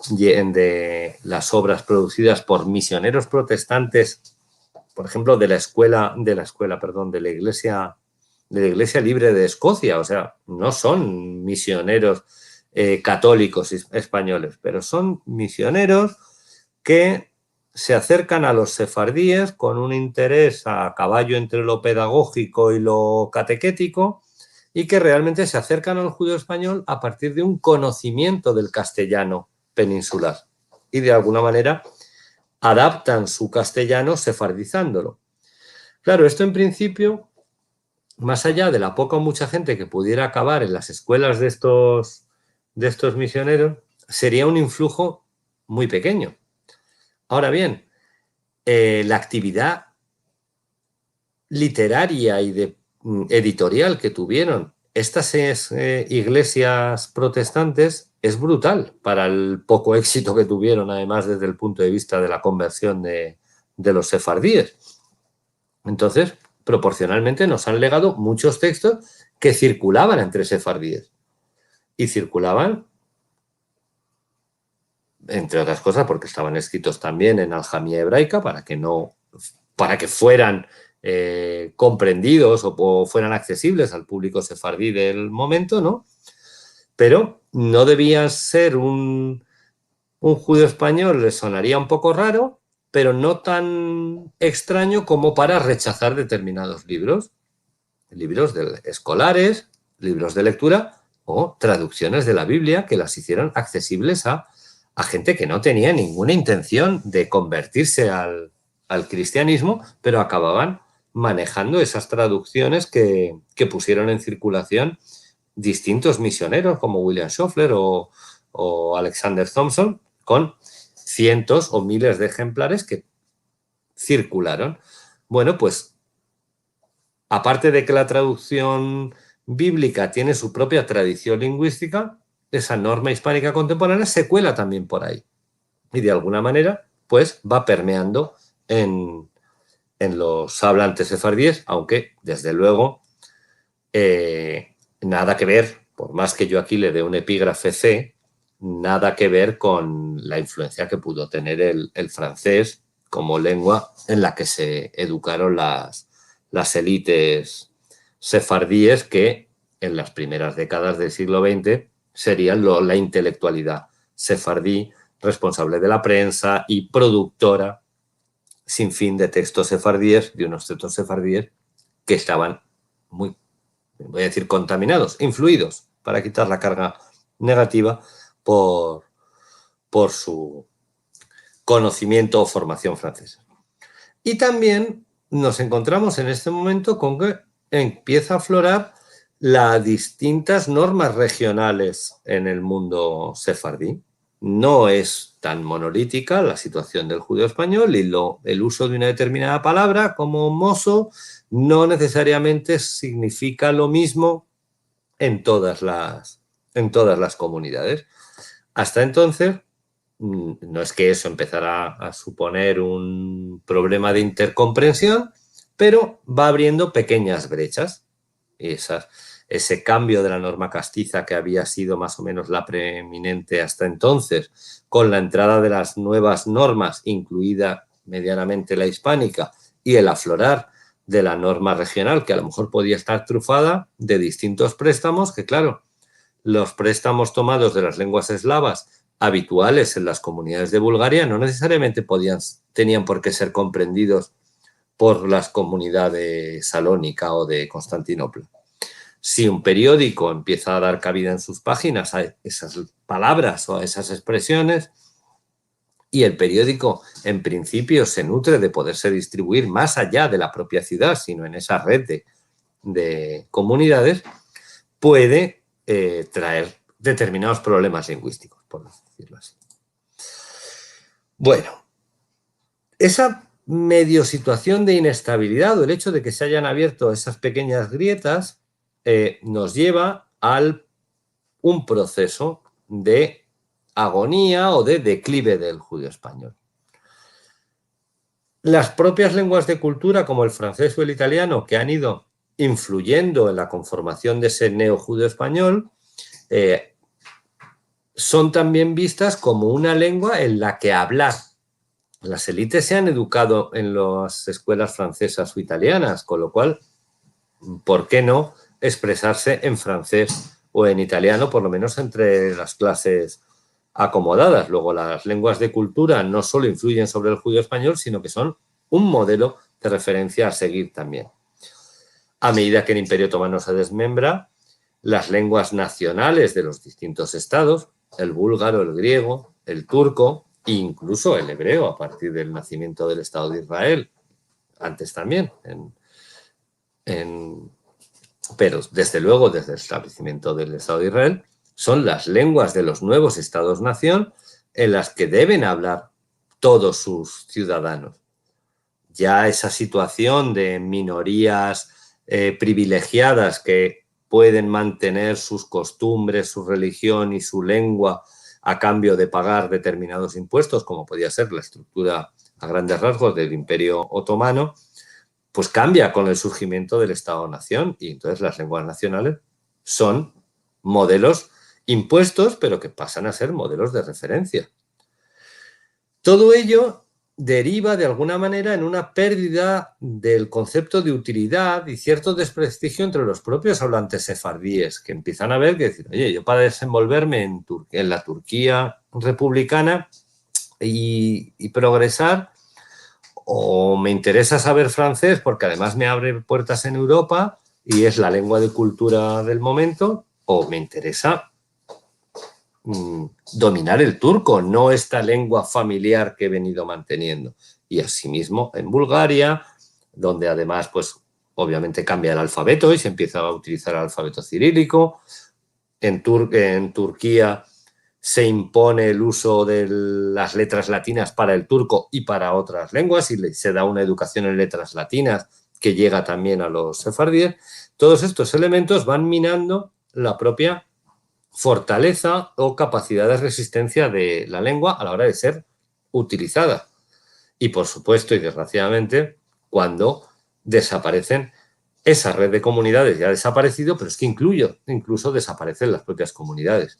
ye-, de las obras producidas por misioneros protestantes, por ejemplo, de la escuela, de la escuela, perdón, de la iglesia, de la Iglesia Libre de Escocia. O sea, no son misioneros, eh, católicos es-, españoles, pero son misioneros que se acercan a los sefardíes con un interés a caballo entre lo pedagógico y lo catequético, y que realmente se acercan al judío español a partir de un conocimiento del castellano peninsular. Y de alguna manera adaptan su castellano sefardizándolo. Claro, esto en principio, más allá de la poca o mucha gente que pudiera acabar en las escuelas de estos, de estos misioneros, sería un influjo muy pequeño. Ahora bien, eh, la actividad literaria y de, mm, editorial que tuvieron estas, eh, iglesias protestantes es brutal para el poco éxito que tuvieron, además, desde el punto de vista de la conversión de, de los sefardíes. Entonces, proporcionalmente nos han legado muchos textos que circulaban entre sefardíes. Y circulaban, entre otras cosas, porque estaban escritos también en aljamía hebraica para que no, para que fueran, eh, comprendidos o, o fueran accesibles al público sefardí del momento, ¿no? Pero no debían ser un, un judío español, le sonaría un poco raro, pero no tan extraño como para rechazar determinados libros, libros de, escolares, libros de lectura o traducciones de la Biblia que las hicieron accesibles a, a gente que no tenía ninguna intención de convertirse al, al cristianismo, pero acababan manejando esas traducciones que, que pusieron en circulación distintos misioneros como William Schaeffler o, o Alexander Thomson, con cientos o miles de ejemplares que circularon. Bueno, pues, aparte de que la traducción bíblica tiene su propia tradición lingüística, esa norma hispánica contemporánea se cuela también por ahí. Y de alguna manera, pues, va permeando en, en los hablantes sefardíes, aunque, desde luego, eh, nada que ver, por más que yo aquí le dé un epígrafe C, nada que ver con la influencia que pudo tener el, el francés como lengua en la que se educaron las, las élites sefardíes, que en las primeras décadas del siglo veinte serían lo, la intelectualidad sefardí, responsable de la prensa y productora sin fin de textos sefardíes, de unos textos sefardíes que estaban muy, voy a decir, contaminados, influidos, para quitar la carga negativa, por, por su conocimiento o formación francesa. Y también nos encontramos en este momento con que empieza a aflorar las distintas normas regionales en el mundo sefardí. No es tan monolítica la situación del judío español y lo, el uso de una determinada palabra como mozo no necesariamente significa lo mismo en todas las, en todas las comunidades. Hasta entonces, mm, no es que eso empezara a suponer un problema de intercomprensión, pero va abriendo pequeñas brechas. Esas, ese cambio de la norma castiza, que había sido más o menos la preeminente hasta entonces, con la entrada de las nuevas normas, incluida medianamente la hispánica, y el aflorar de la norma regional, que a lo mejor podía estar trufada de distintos préstamos, que, claro, los préstamos tomados de las lenguas eslavas habituales en las comunidades de Bulgaria no necesariamente podían, tenían por qué ser comprendidos por las comunidades de Salónica o de Constantinopla. Si un periódico empieza a dar cabida en sus páginas a esas palabras o a esas expresiones, y el periódico, en principio, se nutre de poderse distribuir más allá de la propia ciudad, sino en esa red de, de comunidades, puede, eh, traer determinados problemas lingüísticos, por decirlo así. Bueno, esa medio situación de inestabilidad o el hecho de que se hayan abierto esas pequeñas grietas, eh, nos lleva al un proceso de agonía o de declive del judío español. las propias lenguas de kultura, komo el fransez o el italiano, ke han ido influyendo en la konformazion de ese neojudeo-espanyol, eh, son tambien vistas komo una lengua en la ke avlar. Las elites se han edukado en las eskuelas fransezas o italianas, kon lo kual, por ke no ekspresarse en fransez o en italiano, por lo menos entre las klases akomodadas. Luego, las lenguas de kultura no solo influyen sovre el judeo-espanyol, sino ke son un modelo de referensia a segir tambien. A medida ke el Imperio Otomano se desmembra, las lenguas nasionales de los distintos estados, el búlgaro, el griego, el turko, e inkluso el ebreo a partir del nasimiento del Estado de Israel, antes tambien, en, en, pero desde luego desde el establesimiento del Estado de Israel, son las lenguas de los nuevos estados-nación en las ke deven avlar todos sus siudadanos. Ya esa situazion de minoriyas, eh, privilejiadas ke pueden mantener sus kostumbres, su relijion i su lengua a kambio de pagar determinados impuestos, komo podia ser la estruktura a grandes rasgos del Imperio Otomano, pues kambia kon el surjimiento del Estado-nación, i entonses las lenguas nasionales son modelos impuestos, pero ke pasan a ser modelos de referensia. Todo ello deriva de alguna manera en una perdida del konzepto de utilidad i sierto desprestigio entre los propios avlantes sefardiyes, ke empiezan a ver ke decir, oye, yo para desenvolverme en Tur-, en la Turkia republikana i, i progresar, o me interesa saver fransez porke ademas me avre puertas en Evropa i es la lengua de kultura del momento, o me interesa mm, dominar el turko, no esta lengua familiar ke e venido manteniendo. I asimizmo en Bulgaria, donde ademas, pues, obviamente kambia el alfabeto i se empieza a utilizar el alfabeto ciriliko. En Tur-, en Turkia se impone el uzo de las letras latinas para el turko i para otras lenguas, i le, se da una edukazion en letras latinas ke yega tambien a los sefardiyes. Todos estos elementos van minando la propia fortaleza o kapasidad de rezistensia de la lengua a la ora de ser utilizada. I, por supuesto, i desgraciadamente, kuando desaparesen, esa red de komunidades ya a desaparesido, pero es ke inkluyo, inkluso desaparesen las propias komunidades.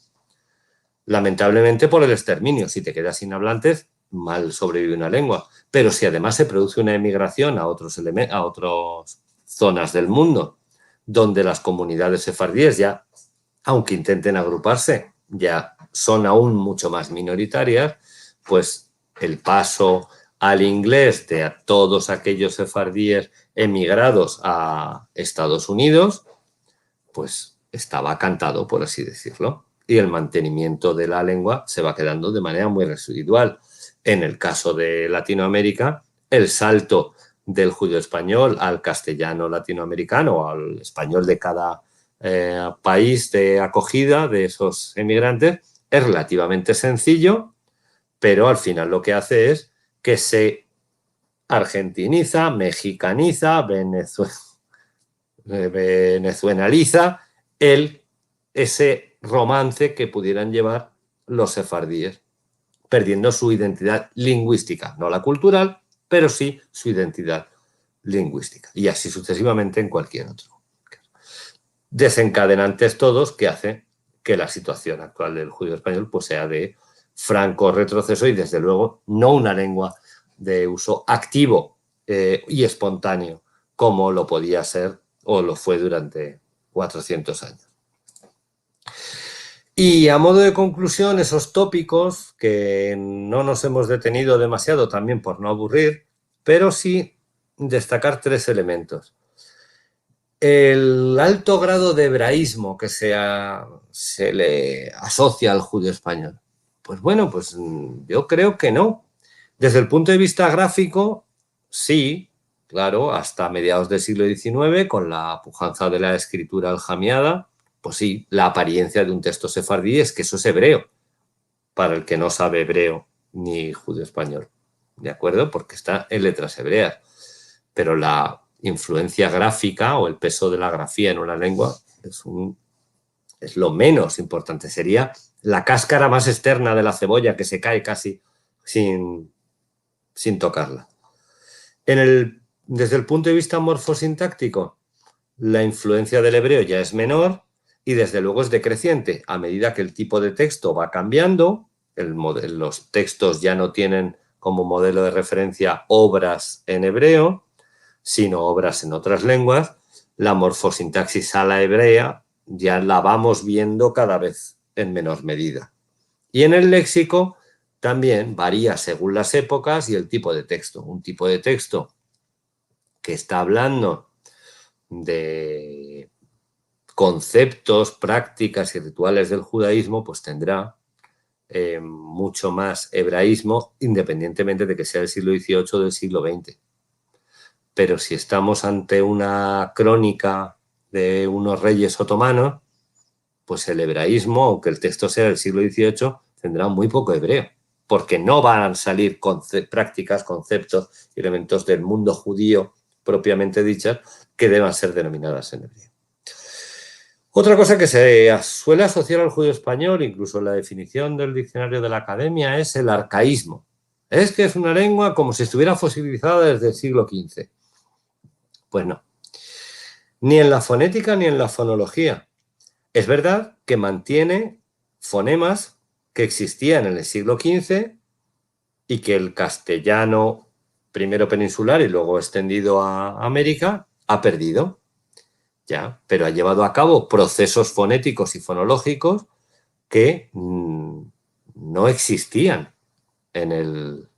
Lamentablemente, por el esterminio, si te kedas sin avlantes, mal sovrevive una lengua. Pero si ademas se produse una emigrazion a otros eleme-, a otras zonas del mundo, donde las komunidades sefardiyes ya, aunke intenten agruparse, ya son aun muncho mas minoritarias, pues el paso al inglez de a todos akeyos sefardiyes emigrados a Estados Unidos, pues estava kantado, por asi dizirlo. I el mantenimiento de la lengua se va kedando de manera muy rezidual. En el kazo de Latinoamerika, el salto del judeo-espanyol al kastellano latinoamerikano, al espanyol de kada, eh, pais de akojida de esos emigrantes, es relativamente sensiyo, pero al final lo ke aze es ke se argentiniza, mexikaniza, venezue-, eh, venezuelaniza el, ese romanse ke pudieran yevar los sefardiyes, perdiendo su identidad lingüistika, no la kultural, pero si su identidad lingüistika. I asi suksesivamente en kualkier otro. Desenkadenantes todos ke aze ke la situazion aktual del judeo-espanyol, pues, sea de franko retroseso i, desde luego, no una lengua de uzo aktivo, eh, i espontaneo, komo lo podia ser o lo fue durante kuatrosientos anyos. I a modo de konkluzion, esos topikos ke no mos emos detenido demasiado tambien por no aburrir, pero si destakar tres elementos. El alto grado de ebraizmo ke se a-, se le asosia al judeo-espanyol. Pues bueno, pues, mm, yo kreo ke no. Desde el punto de vista grafiko, si, klaro, asta mediados del siglo dizinueve, kon la pujanza de la eskritura aljamiada, pues si, la apariencia de un teksto sefardi es ke esto es ebreo, para el ke no save ebreo ni judeo-espanyol, de akuerdo? Porke esta en letras ebreas. Pero la influensia grafika o el peso de la grafia en una lengua es un, es lo menos importante. Seria la kaskara mas esterna de la sevoya ke se kae kasi sin, sin tokarla. En el, desde el punto de vista morfosintáctico, la influencia del hebreo ya es menor y desde luego es decreciente. A medida que el tipo de texto va cambiando, el mode-, los textos ya no tienen como modelo de referencia obras en hebreo, sino obras en otras lenguas, la morfosintaxis a la hebrea ya la vamos viendo cada vez en menor medida. Y en el léxico también varía según las épocas y el tipo de texto. Un tipo de texto que está hablando de conceptos, prácticas y rituales del judaísmo, pues tendrá, eh, mucho más hebraísmo, independientemente de que sea del siglo dieciocho o del siglo veinte. Pero si estamos ante una crónica de unos reyes otomanos, pues el hebraísmo, aunque el texto sea del siglo dieciocho, tendrá muy poco hebreo, porque no van a salir conce-, prácticas, conceptos y elementos del mundo judío propiamente dichas que deban ser denominadas en hebreo. Otra cosa que se as-, suele asociar al judío español, incluso en la definición del diccionario de la academia, es el arcaísmo. Es que es una lengua como si estuviera fosilizada desde el siglo quince. Pues no. Ni en la fonética ni en la fonología. Es verdad que mantiene fonemas que existían en el siglo quince y que el castellano, primero peninsular y luego extendido a América, ha perdido. Ya, pero ha llevado a cabo procesos fonéticos y fonológicos que, mm, no existían en el,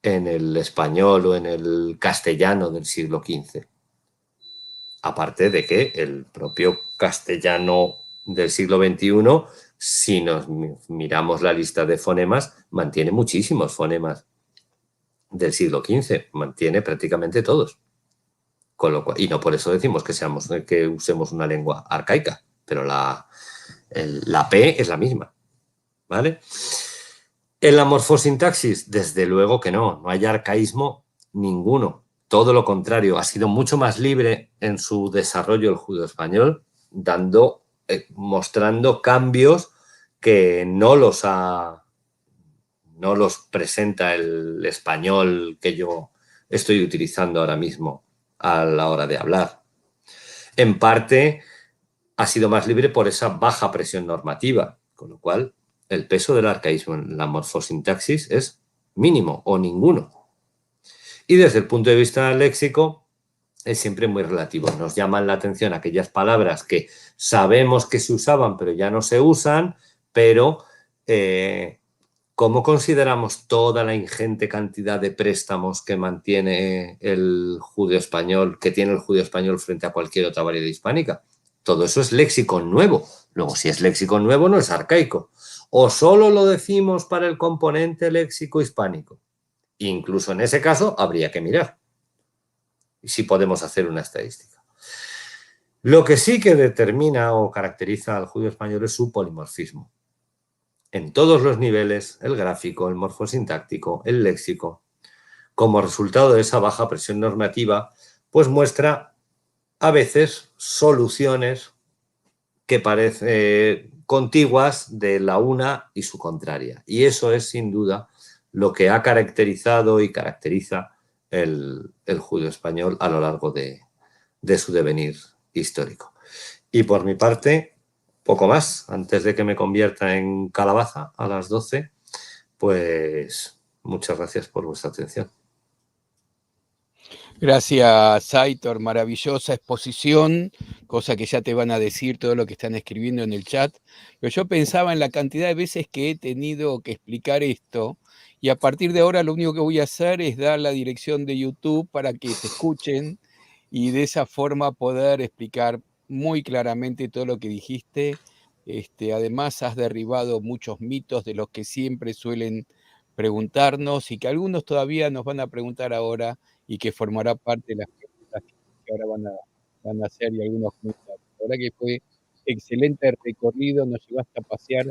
en el español o en el castellano del siglo quince. Aparte de que el propio castellano del siglo veintiuno, si nos mi-, miramos la lista de fonemas, mantiene muchísimos fonemas del siglo quince, mantiene prácticamente todos. Con lo cual, y no por eso decimos que seamos, que usemos una lengua arcaica, pero la, el, la P es la misma, ¿vale? En la morfosintaxis, desde luego que no, no hay arcaísmo ninguno. Todo lo contrario, ha sido mucho más libre en su desarrollo el judeoespañol, dando, eh, mostrando cambios que no los ha, no los presenta el español que yo estoy utilizando ahora mismo a la hora de hablar. En parte, ha sido más libre por esa baja presión normativa, con lo cual el peso del arcaísmo en la morfosintaxis es mínimo o ninguno. Y desde el punto de vista léxico, es siempre muy relativo. Nos llaman la atención aquellas palabras que sabemos que se usaban, pero ya no se usan, pero, eh, ¿cómo consideramos toda la ingente cantidad de préstamos que mantiene el judeoespañol, que tiene el judeoespañol frente a cualquier otra variedad hispánica? Todo eso es léxico nuevo. Luego, si es léxico nuevo, no es arcaico. O solo lo decimos para el componente léxico hispánico. Incluso en ese caso, habría que mirar si podemos hacer una estadística. Lo que sí que determina o caracteriza al judeoespañol es su polimorfismo. En todos los niveles, el gráfico, el morfosintáctico, el léxico, como resultado de esa baja presión normativa, pues muestra a veces soluciones que parece, eh, contiguas de la una y su contraria. Y eso es, sin duda, lo que ha caracterizado y caracteriza el, el judeoespañol a lo largo de, de su devenir histórico. Y por mi parte, poco más. Antes de que me convierta en calabaza a las doce, pues muchas gracias por vuestra atención. Gracias, Aitor. Maravillosa exposición, cosa que ya te van a decir todo lo que están escribiendo en el chat. Pero yo pensaba en la cantidad de veces que he tenido que explicar esto, y a partir de ahora lo único que voy a hacer es dar la dirección de YouTube para que te escuchen y de esa forma poder explicar muy claramente todo lo que dijiste. Este, además, has derribado muchos mitos de los que siempre suelen preguntarnos y que algunos todavía nos van a preguntar ahora y que formará parte de las preguntas que ahora van a, van a hacer y algunos comentarios. La verdad que fue excelente recorrido, nos llevaste a pasear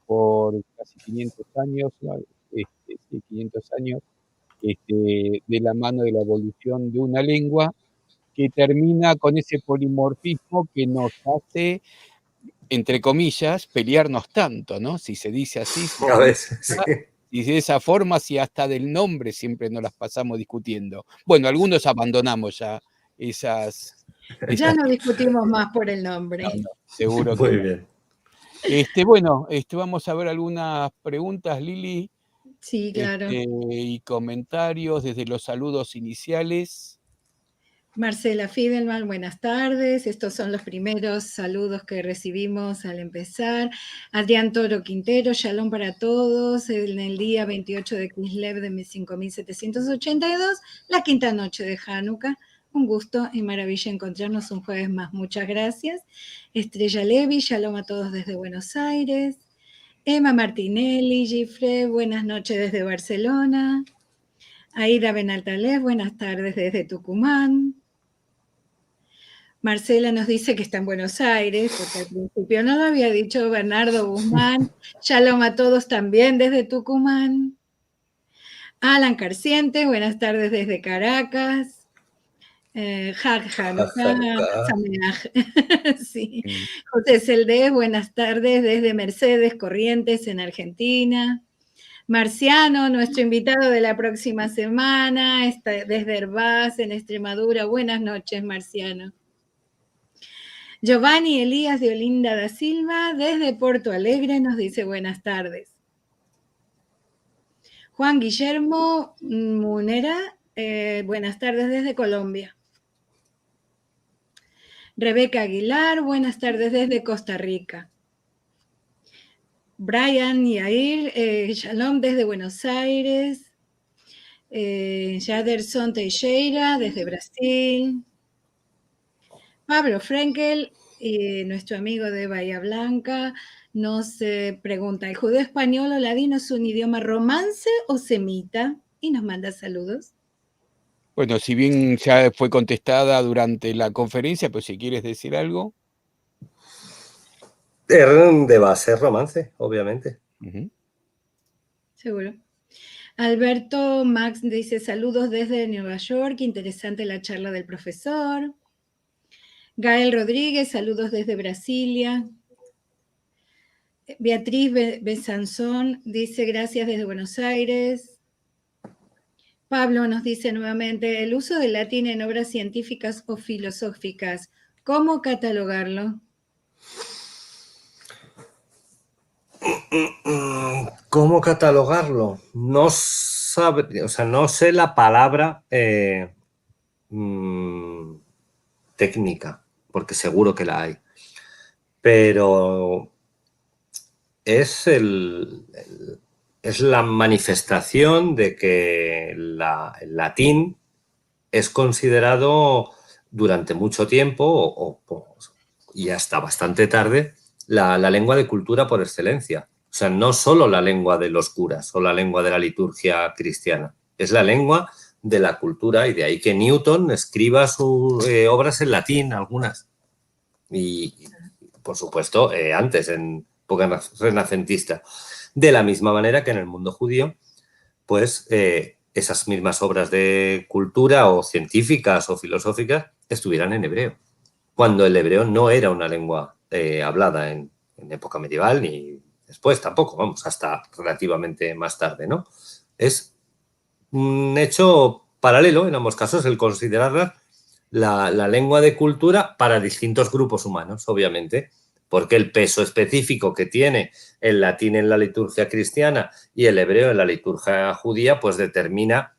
por casi quinientos años, ¿no? Este, sí, quinientos años, este, de la mano de la evolución de una lengua que termina con ese polimorfismo que nos hace, entre comillas, pelearnos tanto, ¿no? Si se dice así, si A veces, sí. Y de esa forma, si hasta del nombre siempre nos las pasamos discutiendo. Bueno, algunos abandonamos ya esas, Ya esas no discutimos más por el nombre. No, no, seguro que Muy no. bien. Este, bueno, este, vamos a ver algunas preguntas, Lili, Sí, claro. este, y comentarios desde los saludos iniciales. Marcela Fidelman, buenas tardes. Estos son los primeros saludos que recibimos al empezar. Adrián Toro Quintero, shalom para todos. En el día veintiocho de Kislev de cinco mil setecientos ochenta y dos, la quinta noche de Hanukkah. Un gusto y maravilla encontrarnos un jueves más. Muchas gracias. Estrella Levy, shalom a todos desde Buenos Aires. Emma Martinelli, Gifre, buenas noches desde Barcelona. Aida Benaltalef, buenas tardes desde Tucumán. Marcela nos dice que está en Buenos Aires, porque al principio no lo había dicho. Bernardo Guzmán, shalom a todos también desde Tucumán. Alan Carciente, buenas tardes desde Caracas. Eh, Hag Hanukkah, Hanukkah. Sameach. Sí. José Celdés, buenas tardes desde Mercedes, Corrientes, en Argentina. Marciano, nuestro invitado de la próxima semana, está desde Hervás, en Extremadura. Buenas noches, Marciano. Giovanni Elías de Olinda da Silva, desde Porto Alegre, nos dice buenas tardes. Juan Guillermo Munera, eh, buenas tardes desde Colombia. Rebeca Aguilar, buenas tardes desde Costa Rica. Brian Yair, eh, shalom desde Buenos Aires. Eh, Jaderson Teixeira, desde Brasil. Pablo Frenkel, eh, nuestro amigo de Bahía Blanca, nos, eh, pregunta: ¿el judeo-español o ladino es un idioma romance o semita? Y nos manda saludos. Bueno, si bien ya fue contestada durante la conferencia, pues si quieres decir algo. Er, de base romance, obviamente. Ujú. Seguro. Alberto Max dice: saludos desde Nueva York, interesante la charla del profesor. Gael Rodríguez, saludos desde Brasilia. Beatriz Be-, Besanzón dice: gracias desde Buenos Aires. Pablo nos dice nuevamente: el uso del latín en obras científicas o filosóficas, ¿cómo catalogarlo? ¿Cómo catalogarlo? No sabe, o sea, no sé la palabra, eh, mm, técnica, porque seguro que la hay. Pero es el, el, es la manifestación de que la, el latín es considerado durante mucho tiempo, o, o, y hasta bastante tarde, la, la lengua de cultura por excelencia. O sea, no solo la lengua de los curas o la lengua de la liturgia cristiana, es la lengua de la cultura, y de ahí que Newton escriba sus, eh, obras en latín, algunas. Y, por supuesto, eh, antes, en época na-, renacentista. De la misma manera que en el mundo judío, pues, eh, esas mismas obras de cultura, o científicas o filosóficas, estuvieran en hebreo, cuando el hebreo no era una lengua, eh, hablada en, en época medieval, ni después tampoco, vamos, hasta relativamente más tarde, ¿no? Es un hecho paralelo en ambos casos el considerar la, la lengua de cultura para distintos grupos humanos, obviamente, porque el peso específico que tiene el latín en la liturgia cristiana y el hebreo en la liturgia judía, pues determina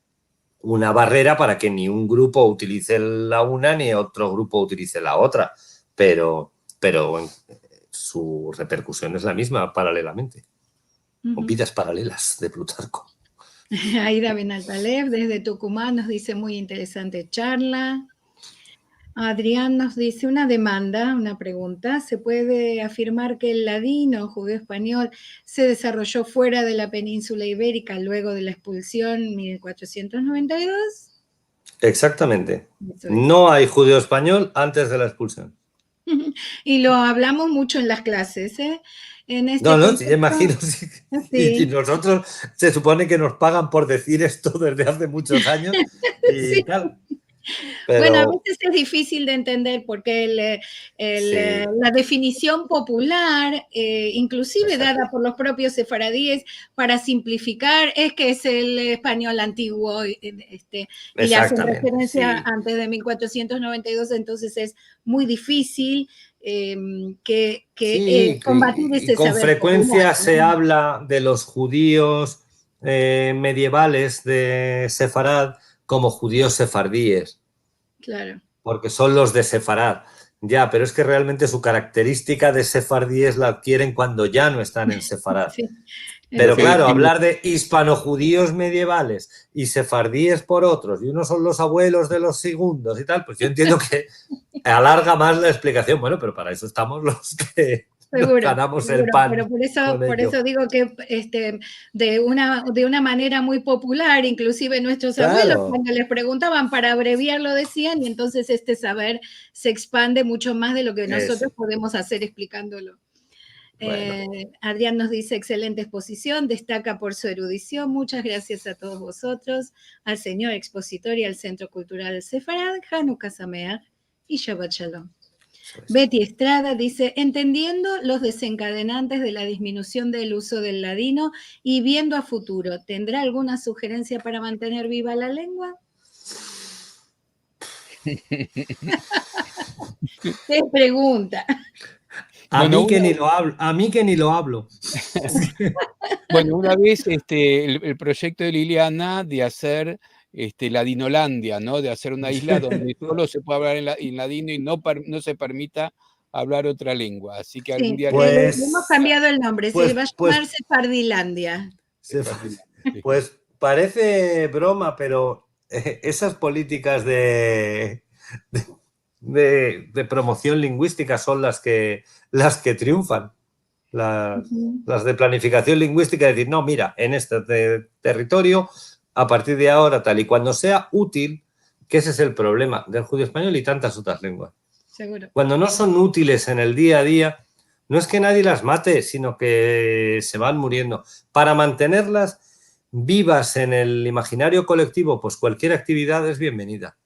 una barrera para que ni un grupo utilice la una ni otro grupo utilice la otra, pero, pero en, su repercusión es la misma paralelamente. O Ujú. Vidas paralelas de Plutarco. Aida Benaltalef, desde Tucumán, nos dice: muy interesante charla. Adrián nos dice: una demanda, una pregunta: ¿se puede afirmar que el ladino judeo-español se desarrolló fuera de la península ibérica luego de la expulsión mil cuatrocientos noventa y dos? Exactamente. Eso es. No hay judeo-español antes de la expulsión. Y lo hablamos mucho en las clases, ¿eh? En este No, no, sí, contexto, imagino, sí. sí. Y nosotros se supone que nos pagan por decir esto desde hace muchos años. Y Sí. Claro, Bueno, a veces es difícil de entender porque el, eh, el, eh, la definición popular, eh, inclusive dada por los propios sefaradíes, para simplificar, es que es el español antiguo, eh, este, y le hacen referencia antes de mil cuatrocientos noventa y dos, entonces es muy difícil, em, que, que, eh, combatir ese saber popular, ¿no? Sí, y, y con frecuencia se habla de los judíos, eh, medievales de Sefarad como judíos sefardíes. Claro. Porque son los de Sefarad. Ya, pero es que realmente su característica de sefardíes la adquieren cuando ya no están en Sefarad. Sí. Pero claro, hablar de hispanojudíos medievales y sefardíes por otros, y unos son los abuelos de los segundos y tal, pues yo entiendo que alarga más la explicación. Bueno, pero para eso estamos los que nos ganamos el pan con ello. Seguro, seguro, pero por eso, por eso digo que, este, de una, de una manera muy popular, inclusive nuestros abuelos, claro, cuando les preguntaban para abreviar lo decían, y entonces este saber se expande mucho más de lo que nosotros podemos hacer explicándolo. Bueno. Eh, Adrián nos dice: "Excelente exposición, destaca por su erudición. Muchas gracias a todos vosotros, al señor expositor y al Centro Cultural Sefarad. Hanukkah Sameach y Shabbat Shalom". Eso es. Betty Estrada dice: "Entendiendo los desencadenantes de la disminución del uso del ladino y viendo a futuro, ¿tendrá alguna sugerencia para mantener viva la lengua?". Qué pregunta. A mí que ni lo hablo, a mí que ni lo hablo. Bueno, una vez, este, el, el proyecto de Liliana de hacer, este, Ladinolandia, ¿no? De hacer una isla donde solo se pueda hablar en la, en ladino y no per-, no se permita hablar otra lengua. Así que algún día... Sí, le, le hemos cambiado el nombre, se va a llamar Sefardilandia. Pues, pues, pues parece broma, pero, eh, esas políticas de, de, de, de promoción lingüística son las que, las que triunfan. Las, las de planificación lingüística, decir, no, mira, en este te-, territorio, a partir de ahora, tal, y cuando sea útil, que ese es el problema del judío español y tantas otras lenguas. Seguro. Cuando no son útiles en el día a día, no es que nadie las mate, sino que se van muriendo. Para mantenerlas vivas en el imaginario colectivo, pues cualquier actividad es bienvenida.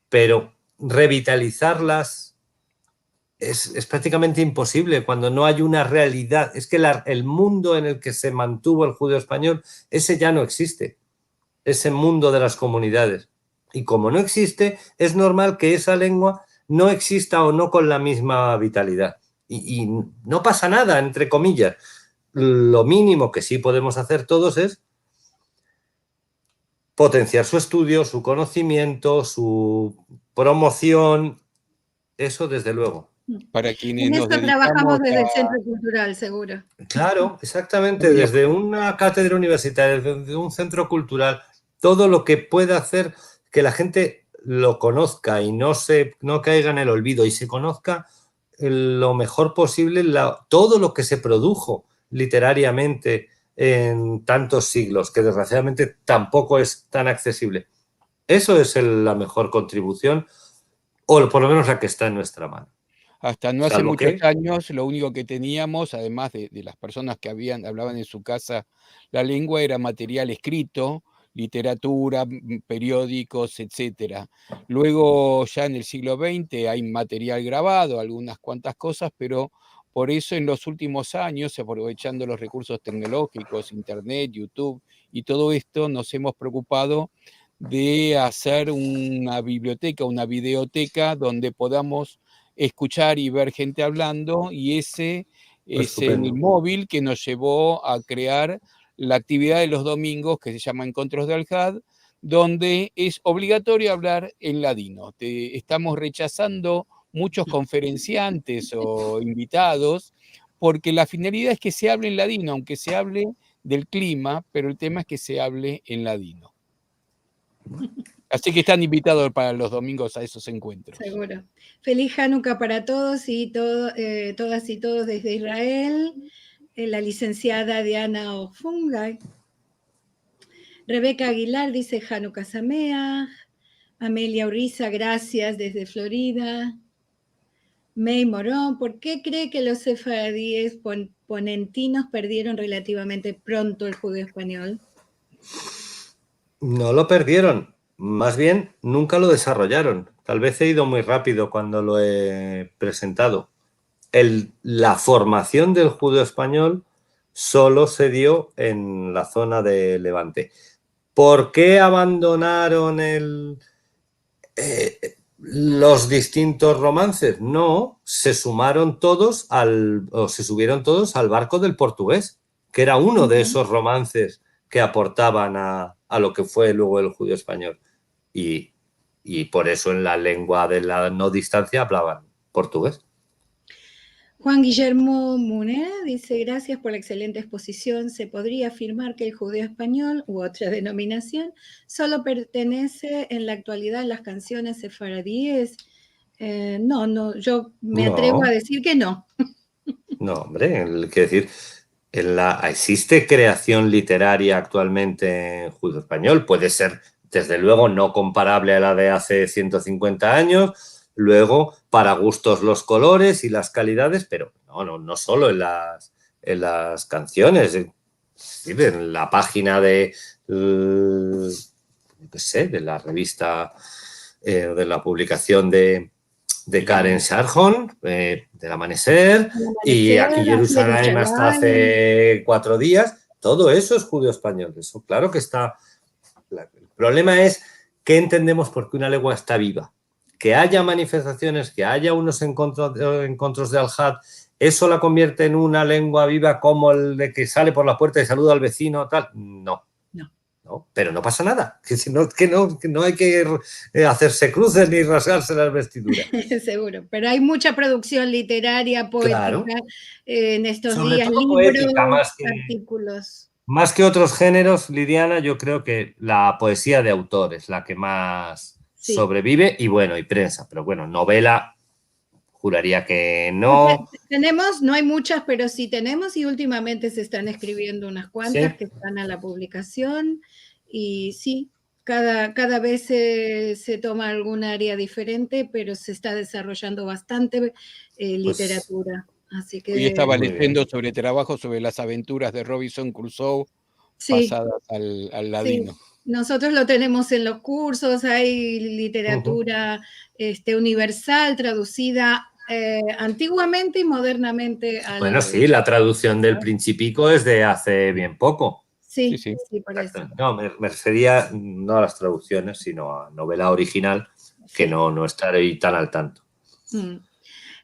Pero revitalizarlas es, es prácticamente imposible cuando no hay una realidad. Es que la, el mundo en el que se mantuvo el judío español, ese ya no existe. Ese mundo de las comunidades. Y como no existe, es normal que esa lengua no exista o no con la misma vitalidad. Y, y no pasa nada, entre comillas. Lo mínimo que sí podemos hacer todos es potenciar su estudio, su conocimiento, su promoción, eso desde luego. Para quienes nos dedicamos a... En eso trabajamos desde el Centro Cultural, seguro. Claro, exactamente, desde una cátedra universitaria, desde un centro cultural, todo lo que pueda hacer que la gente lo conozca y no se, no caiga en el olvido y se conozca, eh, lo mejor posible la, todo lo que se produjo literariamente en tantos siglos, que desgraciadamente tampoco es tan accesible. Eso es el, la mejor contribución, o por lo menos la que está en nuestra mano. Hasta no hace muchos años, lo único que teníamos, además de, de las personas que habían, hablaban en su casa la lengua, era material escrito, literatura, m-, periódicos, etcétera. Luego, ya en el siglo veinte, hay material grabado, algunas cuantas cosas, pero por eso en los últimos años, aprovechando los recursos tecnológicos, internet, YouTube y todo esto, nos hemos preocupado de hacer una biblioteca, una videoteca donde podamos escuchar y ver gente hablando, y ese es el móvil que nos llevó a crear la actividad de los domingos que se llama Encontros de Alhad, donde es obligatorio hablar en ladino. Te, estamos rechazando muchos conferenciantes o invitados, porque la finalidad es que se hable en ladino, aunque se hable del clima, pero el tema es que se hable en ladino. Así que están invitados para los domingos a esos encuentros. Seguro. Feliz Hanukkah para todos y todo, eh, todas y todos desde Israel. Eh, la licenciada Diana Ofungay. Rebeca Aguilar dice: "Hanukkah Sameach". Amelia Urriza, gracias desde Florida. May Morón: "¿Por qué cree que los sefaradíes pon-, ponentinos perdieron relativamente pronto el judeo español?". No lo perdieron. Más bien, nunca lo desarrollaron. Tal vez he ido muy rápido cuando lo he presentado. El, la formación del judeo-español solo se dio en la zona de Levante. ¿Por qué abandonaron el, eh, los distintos romances? No, se sumaron todos al, o se subieron todos al barco del portugués, que era uno de esos romances que aportaban a, a lo que fue luego el judeo-español. Y, y por eso en la lengua de la no distancia hablaban portugués. Juan Guillermo Munera dice: "Gracias por la excelente exposición. ¿Se podría afirmar que el judeo-español u otra denominación solo pertenece en la actualidad a las canciones sefaradíes?" Eh, no, no, yo me atrevo a decir que no. No, hombre, el, quiero decir, en la, existe creación literaria actualmente en judeo-español. Puede ser, desde luego, no comparable a la de hace ciento cincuenta años, luego para gustos los colores y las calidades, pero no, no, no solo en las, en las canciones, en, en la página de, eh, yo qué sé, de la revista, eh, de la publicación de, de Karen Sharhon, eh, del Amanecer, y Aquí Jerusalén hasta hace cuatro días. Todo eso es judeo-español. Eso, claro que está. El problema es qué entendemos por que una lengua está viva. Que haya manifestaciones, que haya unos encontro-, encontros de Alhad, ¿eso la convierte en una lengua viva como el de que sale por la puerta y saluda al vecino, tal? No. No. No, pero no pasa nada, que, si no, que, no, que no hay que, eh, hacerse cruces ni rasgarse las vestiduras. Seguro, pero hay mucha producción literaria, poética, Claro. Eh, en estos Sobre días, todo libros, poética, más que, artículos. Más que otros géneros, Liliana, yo creo que la poesía de autor es la que más Sí. sobrevive, y bueno, y prensa, pero bueno, novela, juraría que no. Tenemos, no hay muchas, pero sí tenemos, y últimamente se están escribiendo unas cuantas Sí. que están a la publicación, y sí, cada, cada vez se, se toma algún área diferente, pero se está desarrollando bastante, eh, Pues literatura. Así que Hoy estaba Muy bien. leyendo sobre trabajo sobre las aventuras de Robinson Crusoe Sí, pasadas al, al sí. ladino. Nosotros lo tenemos en los cursos, hay Ujú. literatura, este, universal, traducida, eh, antiguamente y modernamente al Bueno, sí, la traducción del Principico es de hace bien poco. Sí, Sí, sí. sí, por eso. Exacto. No, me, me refería no a las traducciones, sino a novela original, que Sí. no, no estaré ahí tan al tanto. Mm.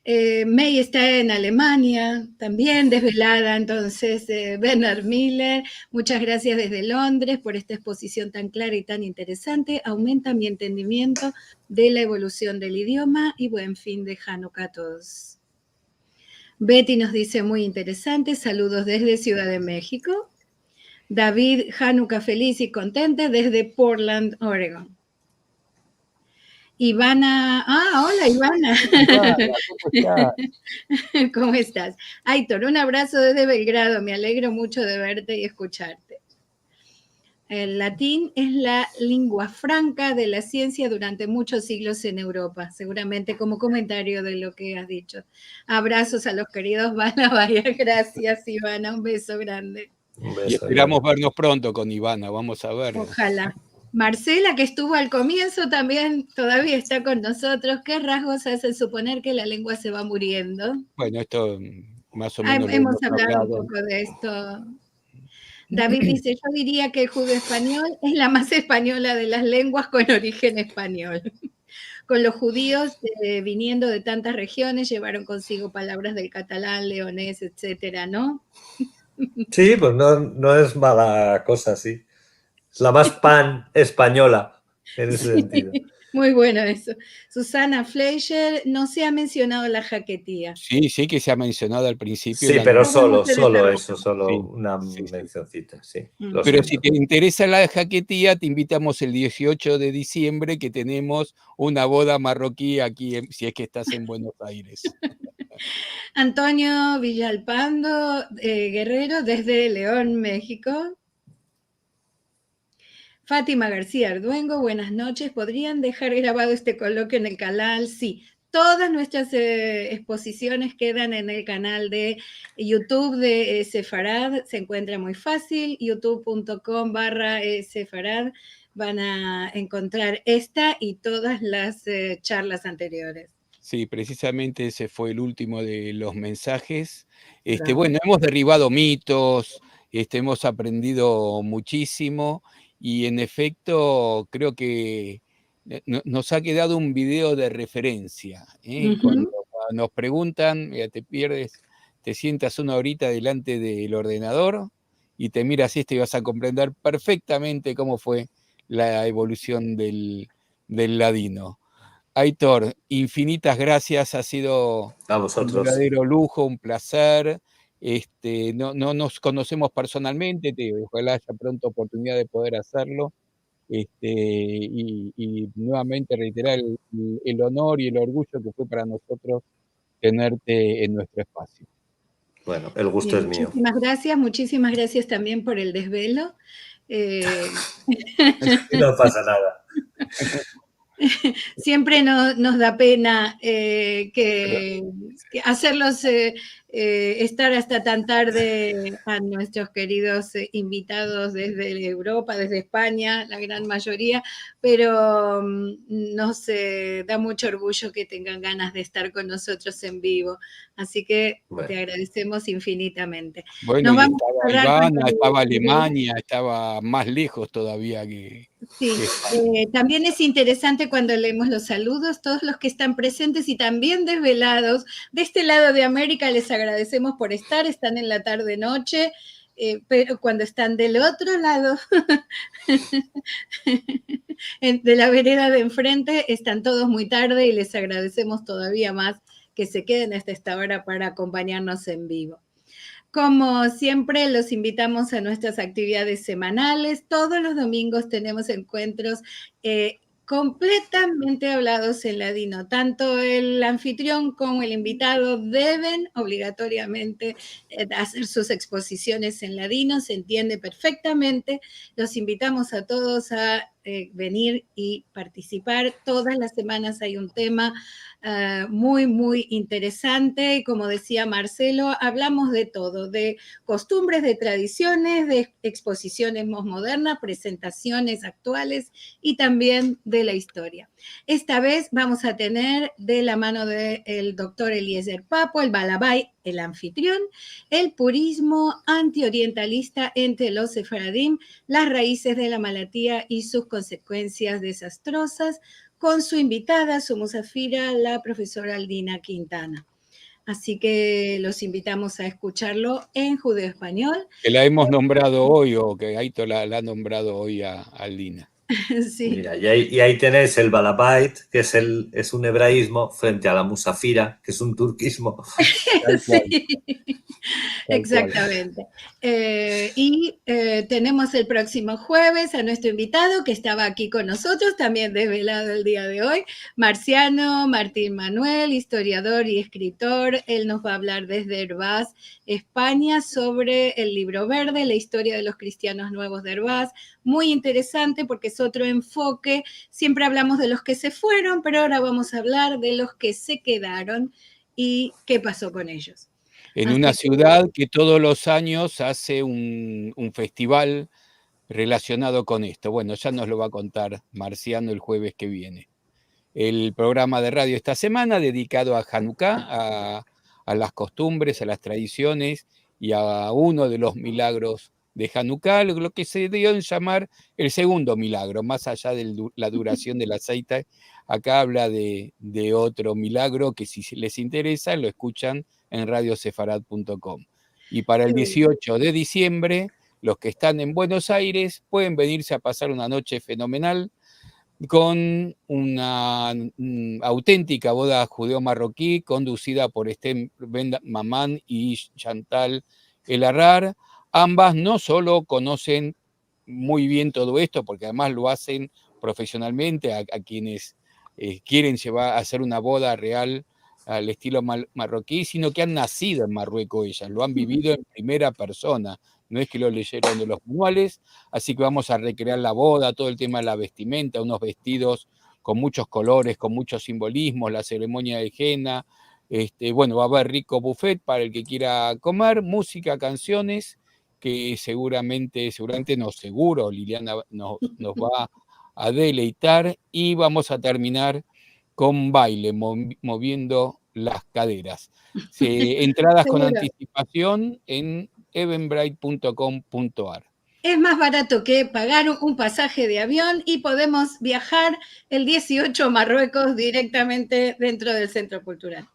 Eh, May está en Alemania, también desvelada, entonces, eh, Bernard Miller, muchas gracias desde Londres por esta exposición tan clara y tan interesante. Aumenta mi entendimiento de la evolución del idioma y buen fin de Hanukkah a todos. Betty nos dice: "Muy interesante, saludos desde Ciudad de México". David: "Hanukkah feliz y contenta desde Portland, Oregon". Ivana, ah, hola, Ivana. Ivana, ¿cómo estás? ¿Cómo estás? Aitor, un abrazo desde Belgrado, me alegro mucho de verte y escucharte. El latín es la lengua franca de la ciencia durante muchos siglos en Europa, seguramente como comentario de lo que has dicho. Abrazos a los queridos Balabaya. Gracias, Ivana, un beso grande. Un Y beso, esperamos Ivana. Vernos pronto con Ivana, vamos a ver. Ojalá. Marcela, que estuvo al comienzo, también todavía está con nosotros. ¿Qué rasgos hacen suponer que la lengua se va muriendo? Bueno, esto, mm, más o Ah, menos lo hemos hemos hablado un hablado. poco de esto. David dice: "Yo diría que el judeo-español es la más española de las lenguas con origen español". Con los judíos, eh, viniendo de tantas regiones, llevaron consigo palabras del catalán, leonés, etcétera, ¿no? Sí, pues no, no es mala cosa, sí. Es la más pan-española en ese sentido. Muy bueno eso. Susana Fleischer: "No se ha mencionado la jaquetía". Sí, sí que se ha mencionado al principio. Sí, La pero No solo, hemos solo heredado. eso, solo Sí, una sí, sí. mencioncita, sí. Mm. Lo Pero si siento. te interesa la jaquetía, te invitamos el dieciocho de diciembre, que tenemos una boda marroquí aquí, en, si es que estás en Buenos Aires. Antonio Villalpando, eh, Guerrero, desde León, México. Fátima García Arduengo, buenas noches. ¿Podrían dejar grabado este coloquio en el canal? Sí. Todas nuestras, eh, exposiciones quedan en el canal de YouTube de, eh, Sefarad. Se encuentra muy fácil, youtube punto com barra, eh, Sefarad. van a enkontrar esta i todas las, eh, charlas anteriores. Sí, precisamente ese fue el último de los mensajes. Este, bueno, hemos derribado mitos, este, hemos aprendido muchísimo i, en efekto, kreo ke, eh, no-, mos a kedado un video de referensia, eh. Kuando, kuando mos preguntan, mira, te pierdes, te sientas una orita delante del ordenador i te miras esto i vas a komprender perfektamente komo fue la evolusion del, del ladino. Aitor, infinitas grasias, a sido un verdadero lujo, un plazer. Este, no, no mos konosemos personalmente, te digo, ojalá aya pronto oportunidad de poder azerlo. Este, i, i nuevamente reiterar el, el onor i el orguyo ke fue para mozotros tenerte en muestro espasio. Bueno, el gusto es mio. Muchisimas grasias, muchisimas grasias tambien por el desvelo. Eh, No pasa nada. Siempre no-, mos da pena, eh, ke, ke azerlos, eh, eh, estar asta tan tarde a muestros keridos, eh, invitados desde Evropa, desde Espanya, la gran mayoria, pero, mm, mos, eh, da mucho orguyo ke tengan ganas de estar kon mozotros en bivo. Asi ke te agradesemos infinitamente. Bueno, i estava Ivana, estava Alemania, estava mas lejos todavia ke, Sí, eh, tambien es interesante kuando leemos los saludos, todos los ke estan prezentes i tambien desvelados. De este lado de Amerika les agradesemos por estar, estan en la tarde-noche, eh, pero kuando estan del otro lado, en, de la vereda de enfrente, estan todos muy tarde i les agradesemos todavia mas ke se keden asta esta ora para akompanyarmos en bivo. Komo siempre, los invitamos a muestras aktividades semanales. Todos los domingos tenemos enkuentros, eh, kompletamente avlados en ladino. Tanto el anfitrion komo el invitado deven obligatoriamente, eh, azer sus ekspozisiones en ladino, se entiende perfektamente. Los invitamos a todos a eh, venir i partisipar. Todas las semanas ay un tema, eh, muy, muy interesante. I komo dezia Marcelo, avlamos de todo, de kostumbres, de tradisiones, de ekspozisiones mos modernas, prezentasiones aktuales i tambien de la istoria. Esta vez vamos a tener de la mano del doktor Eliezer Papo, el balabait, el anfitrion, el purizmo antiorientalista entre los sefaradim, las raizes de la malatia i sus konsekuensias dezastrozas, kon su invitada, su musafira, la profesora Aldina Quintana. Asi ke los invitamos a eskucharlo en judeo-espanyol. Ke la emos nombrado oy, o ke Aitor la, la a nombrado oy a, a Aldina. Si. Mira, i ayi, i ayi tenesh el balabait, ke es el, es un ebraizmo, frente a la musafira, ke es un turkizmo. Si. Ekzaktamente. Eh, i, eh, tenemos el proksimo jueves a muestro invitado, ke estava aki kon mozotros, tambien desvelado el dia de oy, Marsiano Martin Manuel, istoriador i eskritor. El mos va a avlar desde Herbaz, Espanya, sovre el livro verde, la istoria de los kristianos nuevos de Herbaz, muy interesante porke es otro enfoke. Siempre avlamos de los ke se fueron, pero agora vamos a avlar de los ke se kedaron i ke paso kon eyos. En una sivdad ke todos los anyos aze un, un festival relasionado kon esto. Bueno, ya mos lo va a kontar Marsiano el jueves ke viene. El programa de radio esta semana dedikado a Hanuka, a, a las kostumbres, a las tradisiones i a uno de los milagros de Hanuka, lo, lo ke se dio en yamar el segundo milagro, mas aya de la durasion del azeite. Aka avla de, de otro milagro ke si les interesa, lo eskuchan en radiosefarad punto com. I para el diezocho de disiembre, los ke estan en Buenos Aires pueden venirse a pasar una noche fenomenal kon una, mm, autentika boda judeo-marroki konduzida por Esther Ben Maman i Chantal El Harrar. Ambas no solo konosen muy bien todo esto, porke ademas lo azen profesionalmente, a, a kienes, eh, kieren yevar a azer una boda real al estilo mal-, marroki, sino ke han nazido en Marruekos ellas, lo han bivido en primera persona, no es ke lo leyeron de los manuales, asi ke vamos a rekrear la boda, todo el tema de la vestimenta, unos vestidos kon muchos kolores, kon muchos simbolizmos, la seremonia de hena, este, bueno, va a aver riko bufet para el ke kiera komer, muzika, kansiones, que seguramente, seguramente no, seguro Liliana nos, nos va a deleitar, y vamos a terminar con baile, mo-, moviendo las caderas. Se, entradas con anticipación en eventbrite punto com punto ar. Es más barato que pagar un, un pasaje de avión y podemos viajar el dieciocho a Marruecos directamente dentro del Centro Cultural.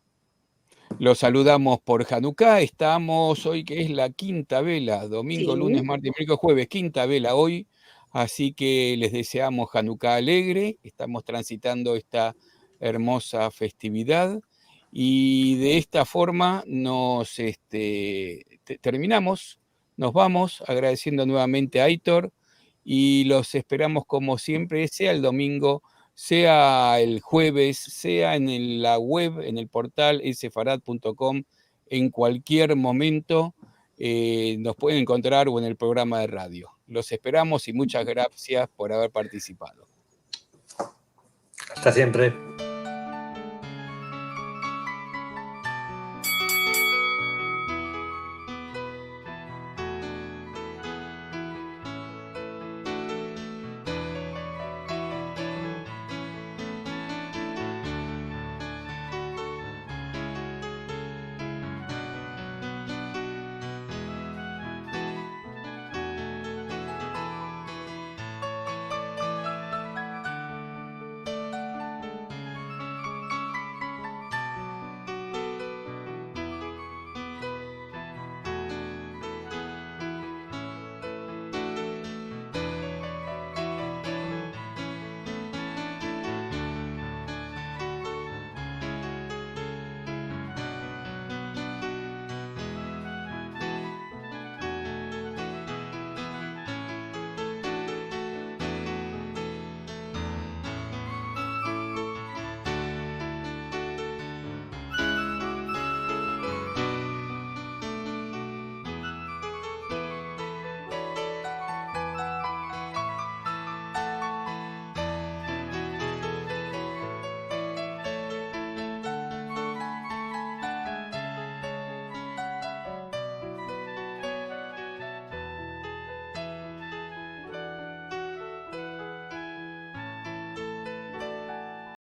Los saludamos por Hanukkah. Estamos hoy, que es la quinta vela, domingo, lunes, martes, miércoles, jueves, quinta vela hoy. Así que les deseamos Hanukkah alegre. Estamos transitando esta hermosa festividad. Y de esta forma nos, este, te-, terminamos. Nos vamos agradeciendo nuevamente a Aitor y los esperamos como siempre, sea el domingo, sea el jueves, sea en el, la web, en el portal sefarad punto com, en cualquier momento, eh, nos pueden encontrar o en el programa de radio. Los esperamos y muchas gracias por haber participado. Asta siempre.